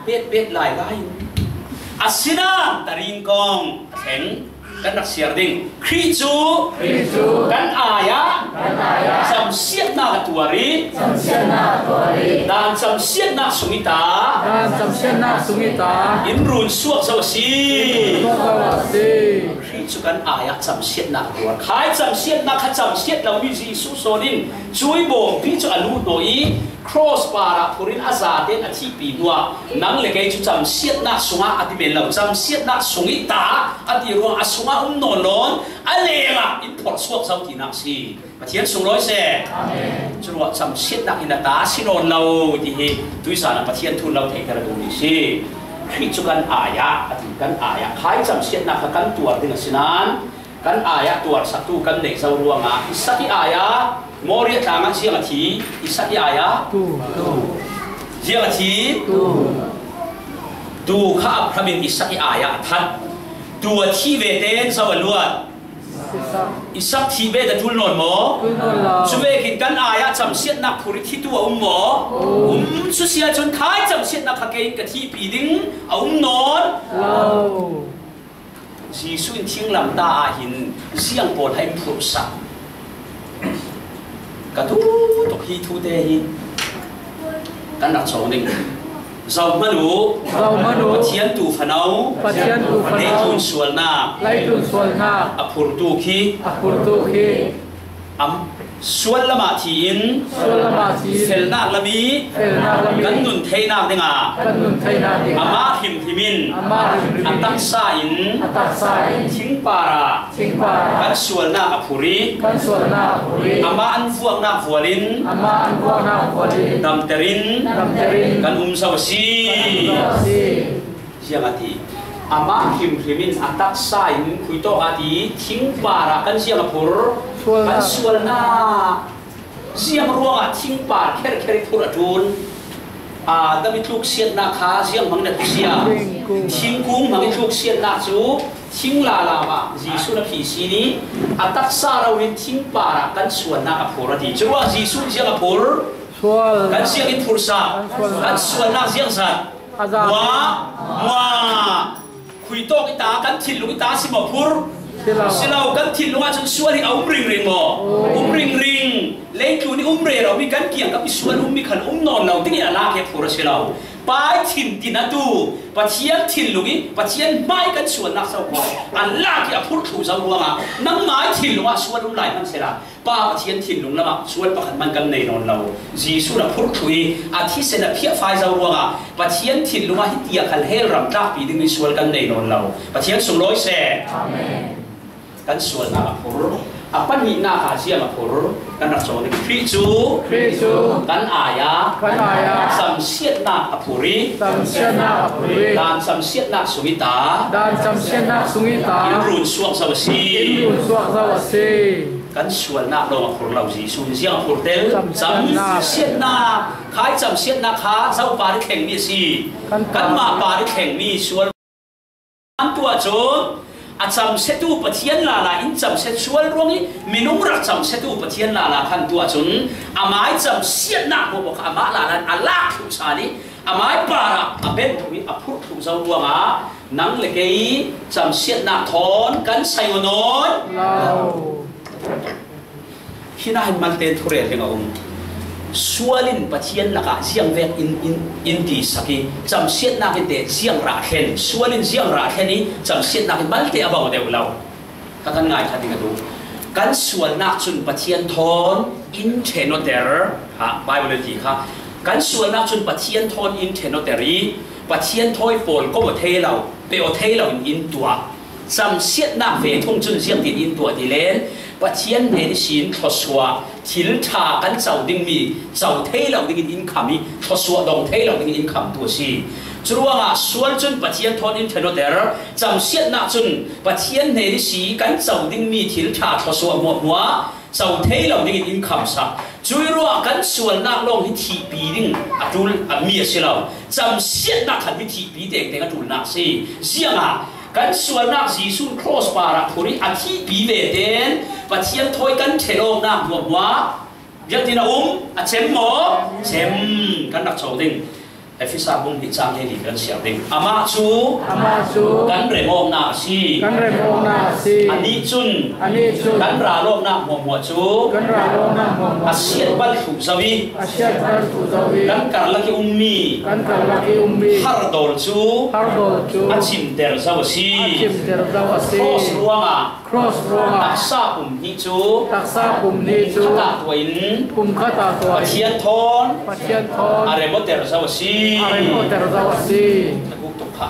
Bet bet lai lai. Asinain tarin kong a thleng kan rak siar ding. Khrih cu, Khrih cu kan ai ah, kan ai ah camsiatnak a tuar i, camsiatnak a tuar i, dan camsiatnak sung i ta, dan camsiatnak sung i ta, in run suak zo a si. In run suak zo a si. Khrih cu kan ai ah camsiatnak a tuar. Khai camsiatnak kha camsiat lomi Jesuh sawn in cui bawmpi cu a luhhnawh i, cross par ah phur in a zaten a thihpi hnuah nang le kei cu camsiatnak sungah a ti men lo, camsiatnak sung i ta a ti ruang a sungah um nawn lawn a lengah in phorh suak zo tinak si. Pathian sunglawi seh. Amen. Curuah camsiatnak in a ta a si nawn lo ti hi tuizan ah Pathian thu lo theihter a duhmi si. Khrih cu kan ai ah, a ti, kan ai ah khai camsiatnak kha kan tuar ding a si nain, kan ai ah tuarsaktu kan neih zo ruangah Isak i ai ah, Moriah tlang ah ziang a thi, Isak i ai ah. Tu, tu. Ziang a thi. Tu. Tu kha Abraham in Isak i ai ah a that. Tu a thih ve tein zo a luat. Isak. Isak thih ve dah ṭul nawn maw? Ṭul nawn lo. Cuvekin kan ai ah camsiatnak phur i thitu a um maw? Um. Um cu si ahcun khai camsiatnak kha kei in ka thihpi ding a um nawn lo. Jesuh in thinglam ta ah hin ziang pawl ha in phurhsak. Ka duh tuk hi thu te hi kan rak cawng ding. Zohhmanh uh. Zohhmanh uh. Pathian tu fano. Pathian tu fano. Leitlun sualnak. Leitlun sualnak. A phurtu khi. A phurtu khi. Am, sual lamah thi in, sual lamah thi in, felnak lam i, felnak lam i, kan nun theinak dingah, kan nun theinak dingah, amah hrimhrim in, amah hrimhrim in, a taksa in, a taksa in, thingpar ah, thingpar ah, kan sualnak a phur i, kan sualnak a phur i, amah an vuaknak vual in, amah an vuaknak vual in, damter in, damter in, kan um zo a si. Kan um zo a si. Ziang a ti, amah hrimhrim in a taksa in khuitawk a ti, thingpar ah kan ziang a phur, sualnak, kan sualnak. Ziang ruangah thingpar kherkher i phur a ṭul? A, David tluksiatna kha ziang hmangin a thusia. Thingkung. Thingkung hmangin tluksiatna cu thing lala mah Jesuh na phihsin i a taksa rau in thing parah kan sualnak a phur a ti. Curuah Jesuh ziang a phur? Sual. Kan ziang in phursa? Kan sualnak. Kan sualnak ziang zat? A za. Muah, muah. Khuitawk i ta, kan thinlung i ta si maw phur? Si lo. Si lo, kan thinlung ahcun sual hi a um ringring maw? Um ringring. Leitlun i um rero mi kan kiang kap i sual ummi khan um nawn lo dingin a lak hi a phur a si lo. Pa i thin tin a tu, Pathian thinlung i Pathian hmai kan sualnak so khaw a lak i a phurh thluh zo ruangah nangmai thinlung ah sual um lai hmanh sehla, Pa Pathian thinlung lamah sual pakhat hmanh kan nei nawn lo. Jesuh na phurh thluh i a thisen a phiahfai zo ruangah Pathian thinlung ah hitiah khal hell ram tlakpi dingmi sual kan nei nawn lo. Pathian sunglawi seh. Amen. Kan sualnak a phur, a pahnihnak ah ziang a phur, kan rak caw ding. Khrih cu, Khrih cu kan ai ah, kan ai ah, camsiatnak a phur i, camsiatnak a phur i, dan camsiatnak sung i ta, dan camsiatnak sung i ta, in run suak zo a si. In run suak zo a si. Kan sualnak lawng a phur lo Jesuh in ziang a phur tel? Camsiatnak. Camsiatnak. Khai camsiatnak kha Zopa nih thlengmi a si. Kan Kanmah pa nih thlengmi sual. An tuah cun a camsiatu Pathian lala in camsiat sual ruang i minung rak camsiatu Pathian lala khan tuah cun amai camsiatnak hmuahhmuah kha amah lala in a lak thluh sa i amai parah a bengh thluh i a phurh thluh zo ruangah nang le kei camsiatnak thawn kan sai aw nawn lo. Hi nain malte in thurel ding a um. Sual in Pathian lakah ziang vek in, in, in ti sak i, camsiatnak in te ziang rah thlen, sual in ziang rah thlen i, camsiatnak in malte a bang deuh lo. Ka kan ngai kha ding a duh. Kan sualnak cun Pathian thawn in ṭhen awter, ha, Bible in ti kha. Kan sualnak cun Pathian thawn in ṭhen awter i, Pathian thawi pawl ko aw thei lo, pe aw thei lo in in tuah. Camsiatnak ve thung cun ziangtin in tuah ti len, Pathian hnen ihsin thluasuah, thil ṭha kan co dingmi, co thei lo dingin in kham i, thluasuah dong thei lo dingin in khamtu a si. Curuangah sual cun Pathian thawn in ṭhen awter, camsiatnak cun Pathian hnen ihsi kan co dingmi thil ṭha thluasuah hmuahhmuah co thei lo dingin in khamsak. Cuih ruah kan sualnak lawng hi thihpi ding a ṭul, a mi a si lo. Camsiatnak khan hi thihpi tengteng a ṭulnak a si. Ziangah kan sualnak Jesuh cross parah phurh i a thihpi ve ten Pathian thawi kan ṭhen awknak hmuahhmuah ziangtin a um, a cem maw? Cem. Kan rak co ding. Efesa bung hnih cang hleili kan siar ding. Amah cu Amah cu kan rem awknak a si. Kan rem awknak a si. Anih cun Anih cun kan ral awknak hmuahhmuah cu kan ral awknak hmuahhmuah a siatbal thluh zo i a siatbal thluh zo i kan karlak i ummi kan karlak i ummi hardawl cu hardawl cu a cimter zo a si. A cimter zo a si. Cross ruangah Cross ruangah taksa pum hnih cu taksa pum hnih cu pumkhat ah tuah in pumkhat ah tuah in Pathian thawn Pathian thawn a rem awter zo a si. A rem awter zo a si. A guk tuk kha.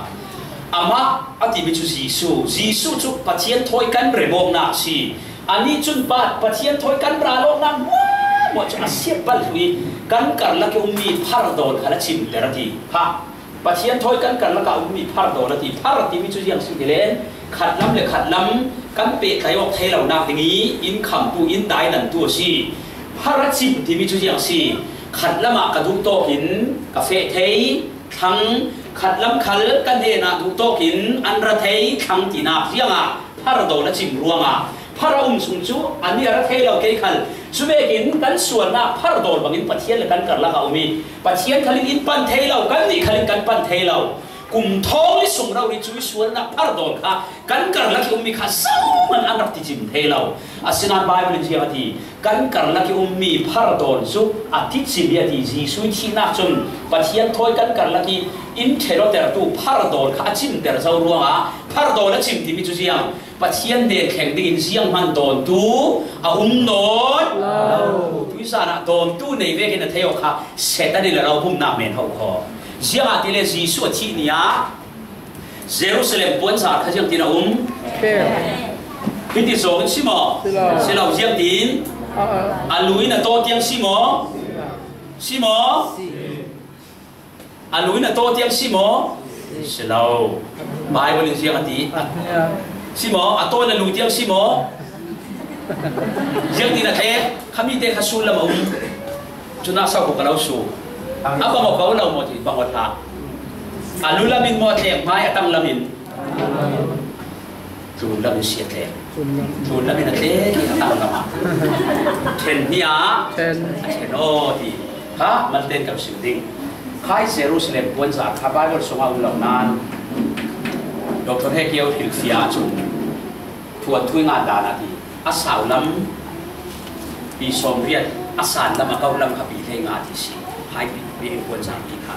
Amah a timi cu Jesuh. Jesuh cu Pathian thawi kan rem awknak a si. Anih cun Pa-, Pathian thawi kan ral awknak hmuahhmuah cu a siatbal thluh i kan karlak i ummi phar dawn kha a cimter a ti. Kha. Pathian thawi kan karlak ah ummi phar dawn a ti. Phar timi cu ziang si ti len, khatlam le khatlam kan pehtlai awk thei lonak ding i in khamtu, in dailantu a si. Phar a cim timi cu ziang si? Khatlam ah ka duh tawk in ka feh thei, thlang, khatlam khal ka hnenah duh tawk in an ra thei, thlang tinak ziangah phar dawn a cim ruangah phar a um sung cu a nih a ra thei lo kei khal. Cuvekin kan sualnak phar dawn bangin Pathian le kan karlak a um i Pathian khal in in pan thei lo, kannih khal in kan pan thei lo. Kum thawng i sung rori cu i sualnak phar dawn kha kan karlak i ummi kha zohman an rak ti cim thei lo. Asinain Bible in ziang a ti? Kan karlak i ummi phar dawn cu a ti cim i a ti. Jesuh i thihnak cun Pathian thawi kan karlak i in ṭhen awtertu phar dawn kha a cimter zo ruangah phar dawn a cim timi cu ziang? Pathian hnen thleng dingin zianghman dawntu a um nawn lo. Tuizan ah dawntu nei vekin a thei awk kha Satan in a lo bumnak men ho kho. Ziangahtile Jesuh a thih ni ah Jerusalem puanzar kha ziangtin a um? Hiti zawng in si maw? Si lo. Si lo, ziangtin? A lu in a taw tiang si maw? Si maw? A lu in a taw tiang si maw? Si lo. Bible in ziang a ti? Si maw? A taw in a lu tiang si maw? Ziangtin a thlek? Khami te kha sullam a um. Cun a sau ko ka lo su. A bang aw ko lo maw ti bang aw hla. A lu lamin maw a tleng hmai a tang lamin. Tlun lamin si a tleng. Tlun lamin a tleng a tang lamah. Ṭhen hi a. Ṭhen. A ṭhen aw ti. Kha malten kan sim ding. Khai Jerusalem puanzar kha Bible sungah um lo nan. Doctor He Kio thil fia chung. Thuanthu i ngat dan a ti. A sau lam pi sawmriat, a san lam a kau lam kha pi hlei nga ti si. Hai pi, pi in puan zar pi kha.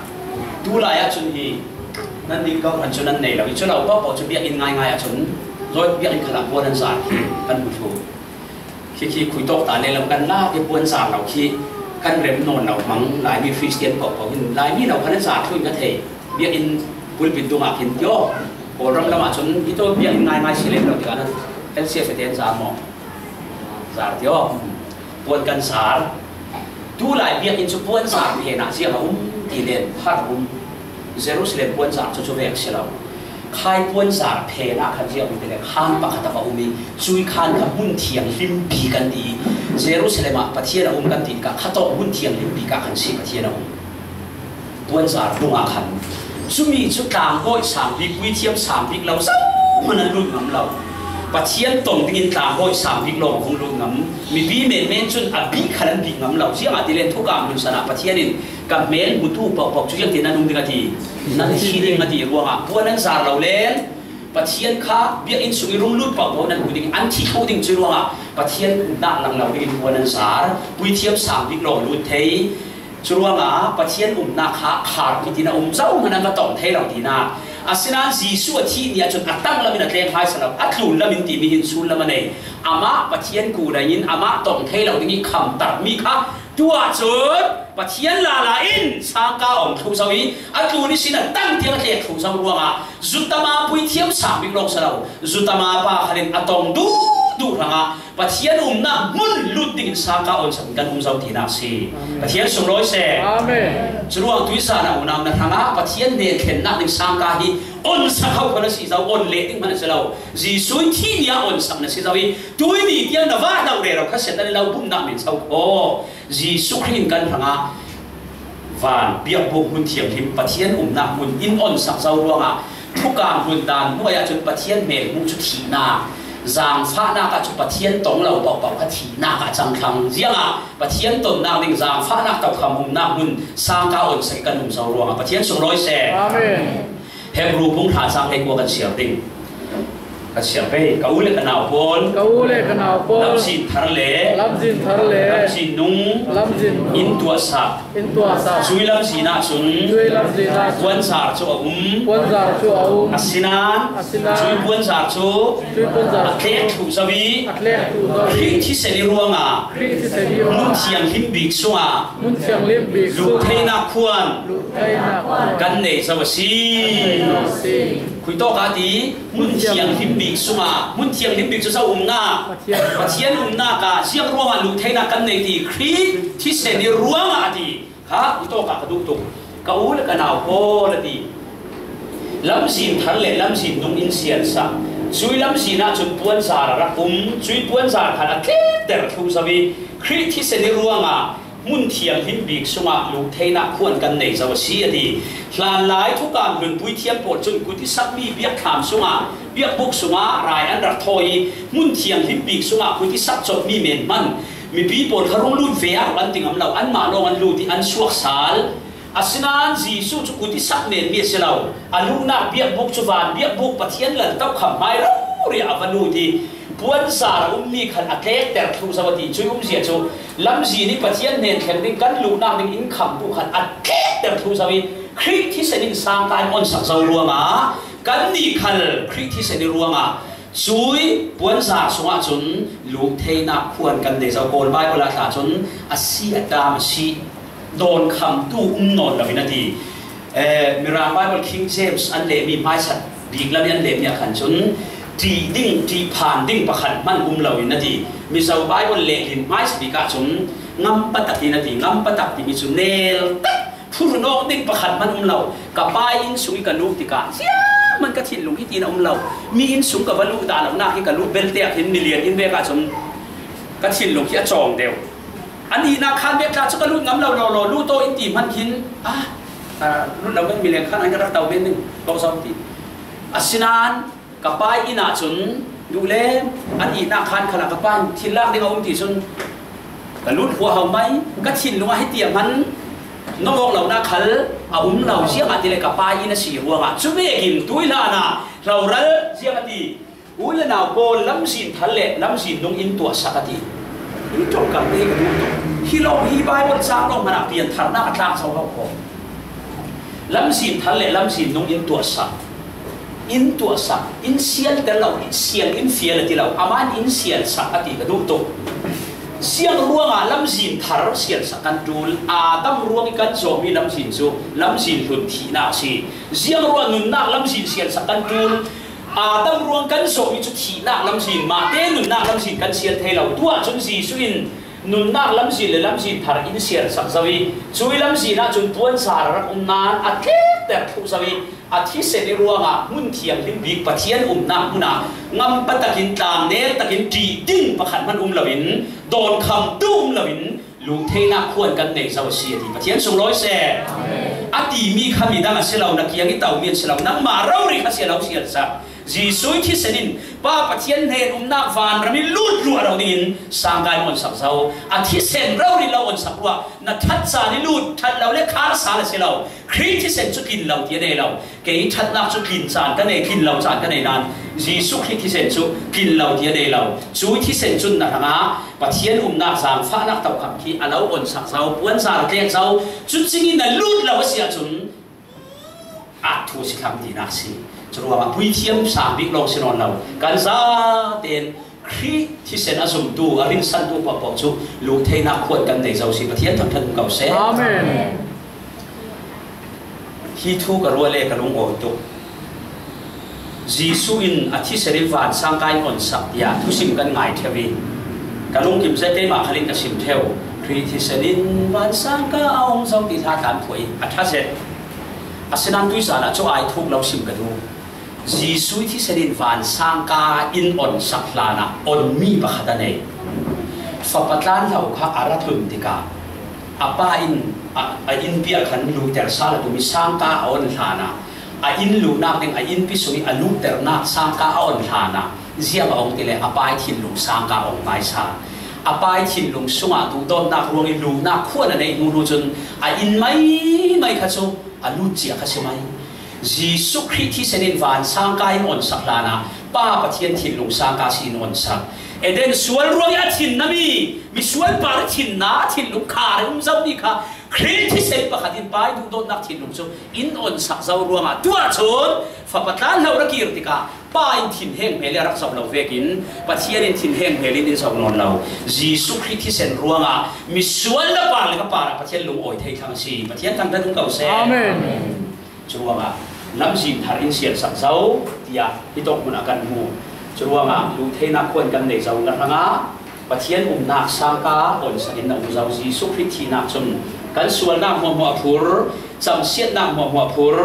Tu lai ah cun hi nan ding kau khan cu nan nei lo. I cu lo pau pau cu biakinn ngaingai ah cun zawi biakinn khalah puan an zar khi kan hmu thlu. Khi khi khui tawk ta le lo kan la te puan zar lo khi kan rem nawn lo hmang Laimi Khristian pau pau hin Laimi lo khan an zar thlu in ka thei. Biakinn pulpit dungah khin tio. Kawlram lamah cun i taw biakinn ngaingai si lem lo tikah nan L C F te an zar maw? Zar tio. Puan kan zar. Tu lai biakinn cu puan zar phenah ziang a um ti len phar a um. Jerusalem puan zar cu cu vek si lo. Khai puan zar phenah khan ziang um ti le khan pakhat a va um i cui khan kha hmun thianghlimpi kan ti i Jerusalem ah Pathian a um kan ti ka kha tawk hmun thianghlimpi ka khan si Pathian a um. Puanzar dungah khan cumi cu tlangbawi sang bik, puithiam sang bik lo zohman an lut ngam lo. Pathian tong dingin tlangbawi sang bik lawng a vung lut ngam. Mipi menmen cun a bik khal an bik ngam lo. Ziangahtile thukam hlun sanah Pathian in ka hmel hmutu pohpoh cu ziangtin nan um ding a ti? Nan thi ding a ti ruangah puan an zar lo len. Pathian kha biakinn sung i rung lut pohpoh nan hmu ding, an thi thluh ding cu ruangah Pathian umnak lang lo dingin puan an zar. Puithiam sang bik lawng lut thei. Curuangah Pathian umnak kha khar pitin a um zohman an va tong thei lo tinak. Asinain Jesuh a thih ni ahcun a tang lamin a tleng hai salo, a tlun lamin timi hin sullam a nei. Amah Pathian ku dangin amah tong thei lo ding i khamtarmi kha tu ahcun Pathian lala in sangka a ong thluh zo i a tlun ihsin a tang tiang a tlek thluh zo ruangah zutama puithiam sang bik lawng salo, zutama pa khalin a tong duh duh hrangah Pathian umnak hmun lut dingin sangka onsak kan um zo tinak si. Amen. Pathian sunglawi seh. Amen. Curuang tuizan a unau na hrangah Pathian hnen thlennak ding sangka hi onsak ho kho na si zo, on leh ding hmanh a si lo. Jesuh thih ni ah onsak na si zo i tuini tiang na vah lo rero kha Satan lo bumnak min so kho. Jesuh Khrih in kan hrangah van biakbuk hmun thianghlim Pathian umnak hmun in onsak zo ruangah thukam hlun dan hnuai ahcun Pathian hmel hmuh cu thihnak, zaangfahnak ahcun Pathian tong lo pohpoh kha thihnak ah cang thlang. Ziangah Pathian tonnak ding zaangfahnak tokham umnak hmun sangka onsak i kan um zo ruangah Pathian sunglawi seh. Amen. Hebru bung hra cang hleikua kan siar ding. Kan siar pei. Ka u le ka nau pawl. Ka u le ka nau pawl. Lamzin thar le. Lamzin thar le. Lamzin nung. Lamzin nung. In tuahsak. In tuahsak. Cui lamzin ahcun. Cui lamzin ahcun. Puanzar cu a um. Puanzar cu a um. Asinain. Asinain. Cui puanzar cu. Cui puanzar. A tlek thluh zo i. A tlek thluh zo i. Khrih thisen i ruangah. Khrih thisen i ruangah. Hmun thianghlim bik sungah. Hmun thianghlim bik sungah. Luh theinak khuan. Luh theinak khuan. Kan nei zo a si. Kan nei zo a si. Khui tawk a ti, hmun thianghlim bik sungah, hmun thianghlim bik cu zo umnak, Pathian umnak ah ziang ruangah luh theinak kan nei ti, Khrih thisen i ruangah a ti. Kha, khui tawk ah ka duh tuk. Ka u le ka nau pawl a ti. Lamzin thar le lamzin nung in siansak. Cui lamzin ahcun puanzar a rak um. Cui puanzar khan a tletter thluh zo i Khrih thisen i ruangah hmun thianghlim bik sungah luh theinak khuan kan nei zo a si, a ti. Hlanlai thukam hlun puithiam pawl cun kut i sakmi biakthlam sungah, biakbuk sungah rai an rak thawi i hmun thianghlim bik sungah kut i sak cawpmi men hmanh mipi pawl kha rung lut ve ah an ti ngam lo, anmah lawng an lut i an suak sal. Asinain Jesuh cu kut i sak menmi a si lo. A luhnak biakbuk cu van biakbuk Pathian lal tokham hmai rori ah a va lut i puanzar a ummi khan a tlekter thluh zo a ti. Cui umzia cu lamzin i Pathian hnen thleng ding kan luhnak ding in khamtu khan a tlekter thluh zo i Khrih thisen in sangka in onsak zo ruangah kannih khal Khrih thisen i ruangah cui puanzar sungah cun luh theinak khuan kan nei zo. Kawl Baibal ah tla cun a si a dam a si. Dawnkhamtu um nawn loin a ti. Eh, Mirang Bible King James an lehmi hmaisat bik lam i an lehmi ah khan cun ṭih ding, ṭih phan ding pakhat hman um loin a ti. Mizo Bible lehlin hmaisat bik ah cun ngam patak in a ti. Ngam patak timi cu nel tak, phurhnawk ding pakhat hman um lo. Ka pa inn sung i ka lut tikah ziangman ka thinlung hitin a um lo. Mi inn sung ka va luh dah lonak hi ka luh belte ah khin milian inn vek ah cun ka thinlung hi a cawng deuh. An ihnak khan bek tla cu ka lut ngam lo, lo, lo, lut aw in ti hman khin, ah, ah, lut lo men mi leng khan an ka rak to men ding, ko zong ti. Asinain ka pa inn ah cun duh le an ihnak khan khalah ka pa in thil lak ding a um ti cun ka lut huahau mai, ka thinlung ah hitiang hman nong awk lonak khal a um lo, ziangahtile ka pa inn a si ruangah. Cu vekin tuihlan ah hloral ziang a ti, u le nau pawl lamzin thar le lamzin nung in tuahsak a ti. Hi ṭongkam te ka duh tuk. Hi lawng hi Baibal cang lawng hmanah piantharnak a tlak zo lo ko. Lamzin thar le lamzin nung in tuahsak. In tuahsak, in sialter lo, in sial, in fial a ti lo. Amah in in sialsak a ti ka duh tuk. Ziang ruangah lamzin thar sialsak kan ṭul? Adam ruang i kan zawhmi lamzin cu lamzin hlun thihnak a si. Ziang ruangah nunnak lamzin sialsak kan ṭul? Adam ruang kan zawhmi cu thihnak lamzin, mahte nunnak lamzin kan sial thei lo. Tuah cun Jesuh in nunnak lamzin le lamzin thar in sialsak zo i, cui lamzin ah cun puanzar a rak um nain a tlekter thluh zo i, a thisen i ruangah hmun thianghlim bik Pathian umnak hmun ah ngampa takin, tlangner takin ṭih ding pakhat hman um loin, dawnkhamtu um loin, luhtheihnak khuan kan nei zo a si, a ti. Pathian sunglawi seh. Amen. A timi kha midang a si lo, na kiang i tomi an si lo, nangmah rori kha sial lo sialsak. Jesuh i thisen in Pa Pathian hnen umnak vanram i lut luah lo dingin sangka in onsak zo. A thisen rori lo onsak ruah, na ṭhat caan i lut, ṭhat lo le khar sal a si lo. Khrih thisen cu tlin lo ti a nei lo. Kei ṭhatnak cu tlin caan ka nei, tlin lo caan ka nei nain Jesuh Khrih thisen cu tlin lo ti a nei lo. Cui thisen cun na hrangah Pathian umnak zaangfahnak tokham khi a lo onsak zo, puanzar a tlek zo. Cucing in na lut lo a si ahcun aa thu a si thlang tinak a si. Curuangah puithiam sang bik lawng si nawn lo. Kan zaten Khrih thisen a zumtu, a rinsantu paohpaoh cu luhtheihnak khuan kan nei zo si. Pathian thangṭhat um ko seh. Amen. Hi thu ka ruah le ka lungawi tuk. Jesuh in a thisen in vansangka in onsak tiah thusim kan ngai ṭheu i, ka lungkim zet keimah khal in ka sim ṭheu. Khrih thisen in vansangka a ong zo ti hlatlan phuah i a ṭha zet. Asinain tuizan ah cu aa thuk lo sim ka duh. Jesuh thisen in vansangka in onsak hlanah onmi pakhat a nei. Fapa tlanhlo kha a ra tlun tikah a pa in a, a innpi ah khan luhter sal a tumi sangka a on hlanah, a inn luhnak ding a innpi sung i a luhternak sangka a on hlanah, ziang a ong tile a pa i thinlung sangka a ong ngai sa. A pa i thinlung sungah duhdawtnak ruang i luhnak khuan a neih hnu hnu cun a inn mai mai kha cu a lut cia kha si mai. Jesuh Khrih thisen in vansangka in onsak hlanah Pa Pathian thinlung sangka si in onsak. Eden sual ruang i a thinna mi, misual par i thinna, a thinlung khar i um zomi kha Khrih thisen pakhat in Pa i duhdawtnak thinlung cu in onsak zo ruangah tuah cun fapa tlanhlo ra kir tikah Pa in thinheng hmel i a rak zoh lo vekin Pathian in thinheng hmel in in zoh nawn lo. Jesuh Khrih thisen ruangah misual na par le ka parah Pathian lungawi thei thlang a si. Pathian thangṭhat um ko seh. Amen. Curuangah lamzin thar in sialsak zo tiah hitawk hmun ah kan hmu. Curuangah luhtheihnak khuan kan nei zo na hrangah Pathian umnak sangka onsak in na um zo. Jesuh Khrih thihnak cun kan sualnak hmuahhmuah a phur, camsiatnak hmuahhmuah a phur.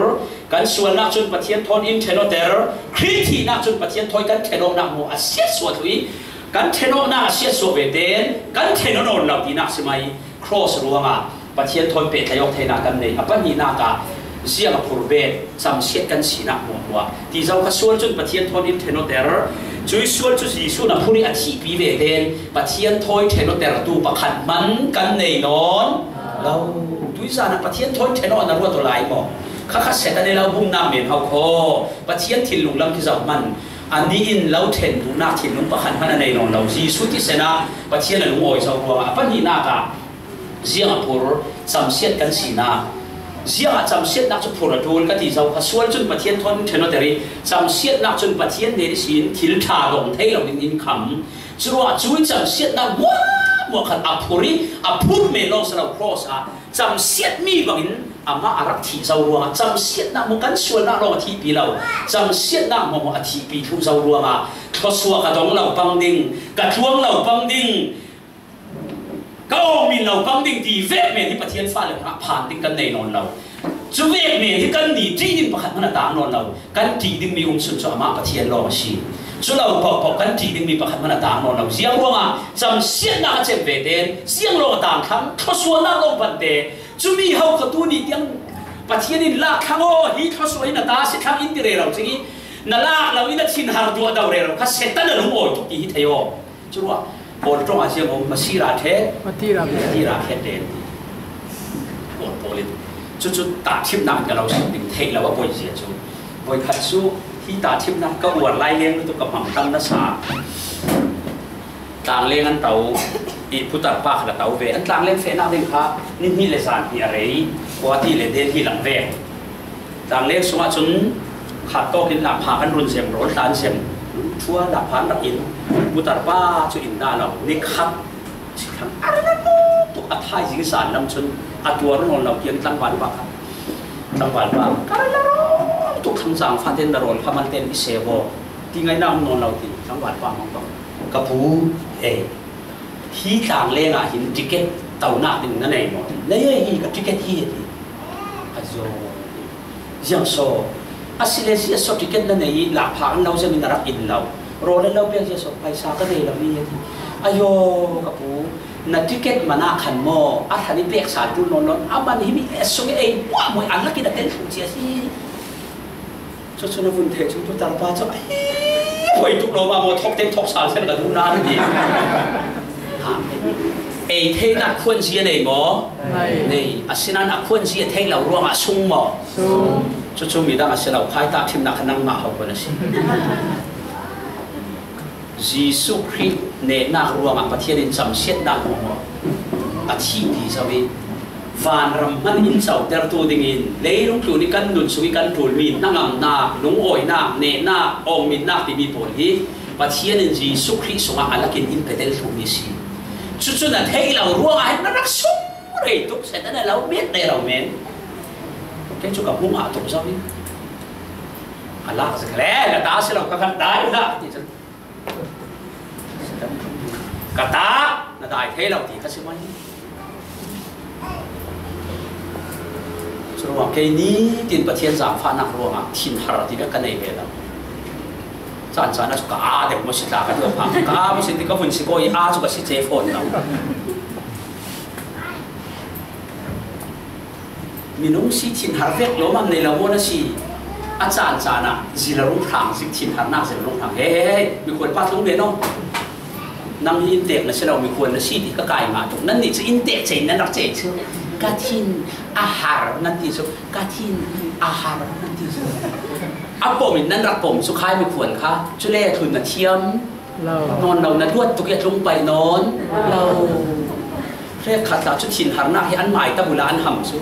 Kan sualnak cun Pathian thawn in ṭhenawter, Khrih thihnak cun Pathian thawi kan ṭhenawknak hmuah a siatsuah thluh i, kan ṭhenawknak a siatsuah ve tein kan ṭhenaw nawn lo tinak si mai. Cross ruangah Pathian thawn pehtlaih awk theinak kan nei. A pahnihnak ah ziang a phur bet, camsiat kan sinak hmuahhmuah. Ti zo kha sual cun Pathian thawn in ṭhenawter. Cui sual cu Jesuh na phur i a thihpi ve tein Pathian thawi ṭhenawtertu pakhat hman kan nei nawn lo. Tuizan ah Pathian thawi ṭhenawk na ruat aw lai maw? Khakha set a nei lo, bumnak men hau kho. Pathian thinlung lam khi zoh hman. Anih in lo ṭhen duhnak thinlung pakhat hman a nei nawn lo. Jesuh thisen ah Pathian a lungawi zo ruangah a pahnihnak ah ziang a phur, camsiat kan sinak. Ziangah camsiatnak cu phur a ṭul ka ti zo kha sual cun Pathian thawn in ṭhenawter i, camsiatnak cun Pathian hnen ihsin thil ṭha dong thei lo ding in kham. Curuangah cui camsiatnak hmuahhmuah khan a phur i, a phur men lawng si lo, cross ah camsiatmi bangin amah a rak thih zo ruangah, camsiatnak hmuah kan sualnak lawng a thihpi lo, camsiatnak hmuahhmuah a thihpi thluh zo ruangah thluasuah ka dong lo pang ding, ka tluang lo pang ding, ka awng min lo pang ding ti vek men hi Pathian fale hrangah phan ding kan nei nawn lo. Cu vek men hi kan ni ṭih ding pakhat hmanh a tang nawn lo. Kan ṭih dingmi um sun cu amah Pathian lawng a si. Cu lo pohpoh kan ṭih dingmi pakhat hmanh a tang nawn lo. Ziang ruangah camsiatnak a cem ve tein ziang lawng a tang thlang, thluasuahnak lawng pante. Cumi hau kha tu ni tiang Pathian in lak thlang aw, hi thluasuah hi na ta si thlang in ti rero cing i, na lak lo in a thinhar tuah do rero kha Satan a lungawi tuk ti hi thei aw. Curuah Paul ṭongah ziang um, Masira ṭhe, Matira ṭhe. Matira ṭhe tein ti. Paul, Paul in cucu tahṭhimnak in ka lo sim ding theih lo a poi zia cu. Voikhat cu hi tahṭhimnak ka uar lai leng lutuk ka hmang tam nasa. Tlangleng an to i putar pa kha ka to ve. An tlangleng fehnak ding kha ni hnih le zan hnih a rei. Guwahati le Delhi lam ve. Tlangleng sungah cun khat tawk in lakpha kan run zem, rawl tlan zem. Thua lakpha an rak in putar pa cu in dah lo. Ni khat si thlang a rak tuk a thaizing zan lam cun a tuar nawn lo tiang tlangval pa kha. Tlangval pa, ka rak tuk thangzang fate na rawl kha malte in i se aw. Ti ngaihnak um nawn lo ti tlangval pa hmang bang. Ka pu, eh, hi tlangleng ah hin ticket tonak ding na nei maw? Na ei hi ka ticket hi a ti. A zaw. Ziang so. A si le ziah so ticket na nei i lakpha an lo zem in a rak in lo. Rawl an lo pek ziah so paisa ka nei lo mi a ti. Ayo, ka pu, na ticket man ah khan maw? A hlan i pek sal tul nawn nawn. A man hi mi e sung e ei puah maw i an lak in a tel thlu cia si. Cucu na vun theih cun tutar pa cu a hi poi tuk lo mah maw, thawk tein thawk sal sen ka duh nan ti. Ei theihnak khuanzi a nei maw? Nei. Nei. Asinain a khuanzi a theih lo ruangah sung maw? Sung. Cucu midang a si lo, khai tahṭhimnak kha nangmah ho khuan a si. Jesuh Khrih nehnak ruangah Pathian in camsiatnak hmuahhmuah a thihpi zo i, vanram hman in cotertu dingin leilung tlun i kan nun sung i kan ṭulmi hnangamnak, lungawinak, nehnak, awngminnak timi pawl hi Pathian in Jesuh Khrih sungah a lakin in petel thluhmi a si. Cucu na theih lo ruangah hin na rak sung rei tuk, Satan a lo men, na lo men. Kei cu ka hmu ngah tuk zo i a lak zik le, na ta si lo, ka khat dai hlah, ti cun. Ka ta, na dai thei lo ti kha si mai. Curuang kei nitin Pathian zaangfahnak ruangah thinhar ti ka nei ve lo. Caan caan ah cu ka aa deuh maw si tla ka duh a phak. Ka aa maw si ti ka vun si ko i aa cu ka si ce fawn lo. Minung si thinhar vek lawmam nei lo maw na si? A caan caan ah zila rung hram zik, thinharnak zila rung hram. He, he, he, mikhual pa tlung ve no. Nang hi inntek na si lo, mikhual na si ti ka kai ngah tuk. Nannih cu inntek cei nan rak cei cu. Ka thin a har nan ti cu. Ka thin a har nan ti cu. A pom in nan rak pom cu khai mikhual kha. Cule tlun na thiam. Lo. Nawn lo, na luat tuk i a tlung paih nawn lo. Hrekkhat hlah cu thinharnak hi an mai ta bula an ham cu.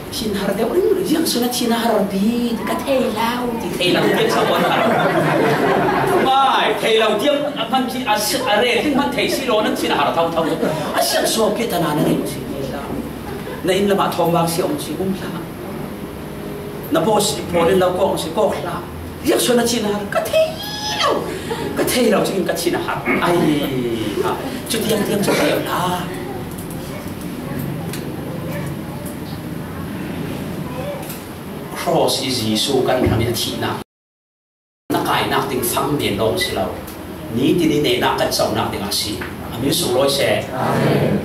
Thinhar deuh ringring, ziang so na thinhar pi ti ka thei lo, ti thei lo, tiang sa puan har. Mai, thei lo tiang a hman khi a si, a rel ding hman thei si lo, nan thinhar thotho. A siang so pi ta na na rel si. Na inn lamah thawm vang si om si um hlah. Na boss i pawl in lo kawk si kawk hlah. Ziang so na thinhar ka thei lo. Ka thei lo, cuin ka thinhar. Ai, ha. Cu tiang tiang cu thei lo. Cross i Jesuh kan hrang i a thihnak. Na kainak ding fang men lawng si lo. Nitin i nehnak kan conak ding a si. A min sunglawi seh. Amen.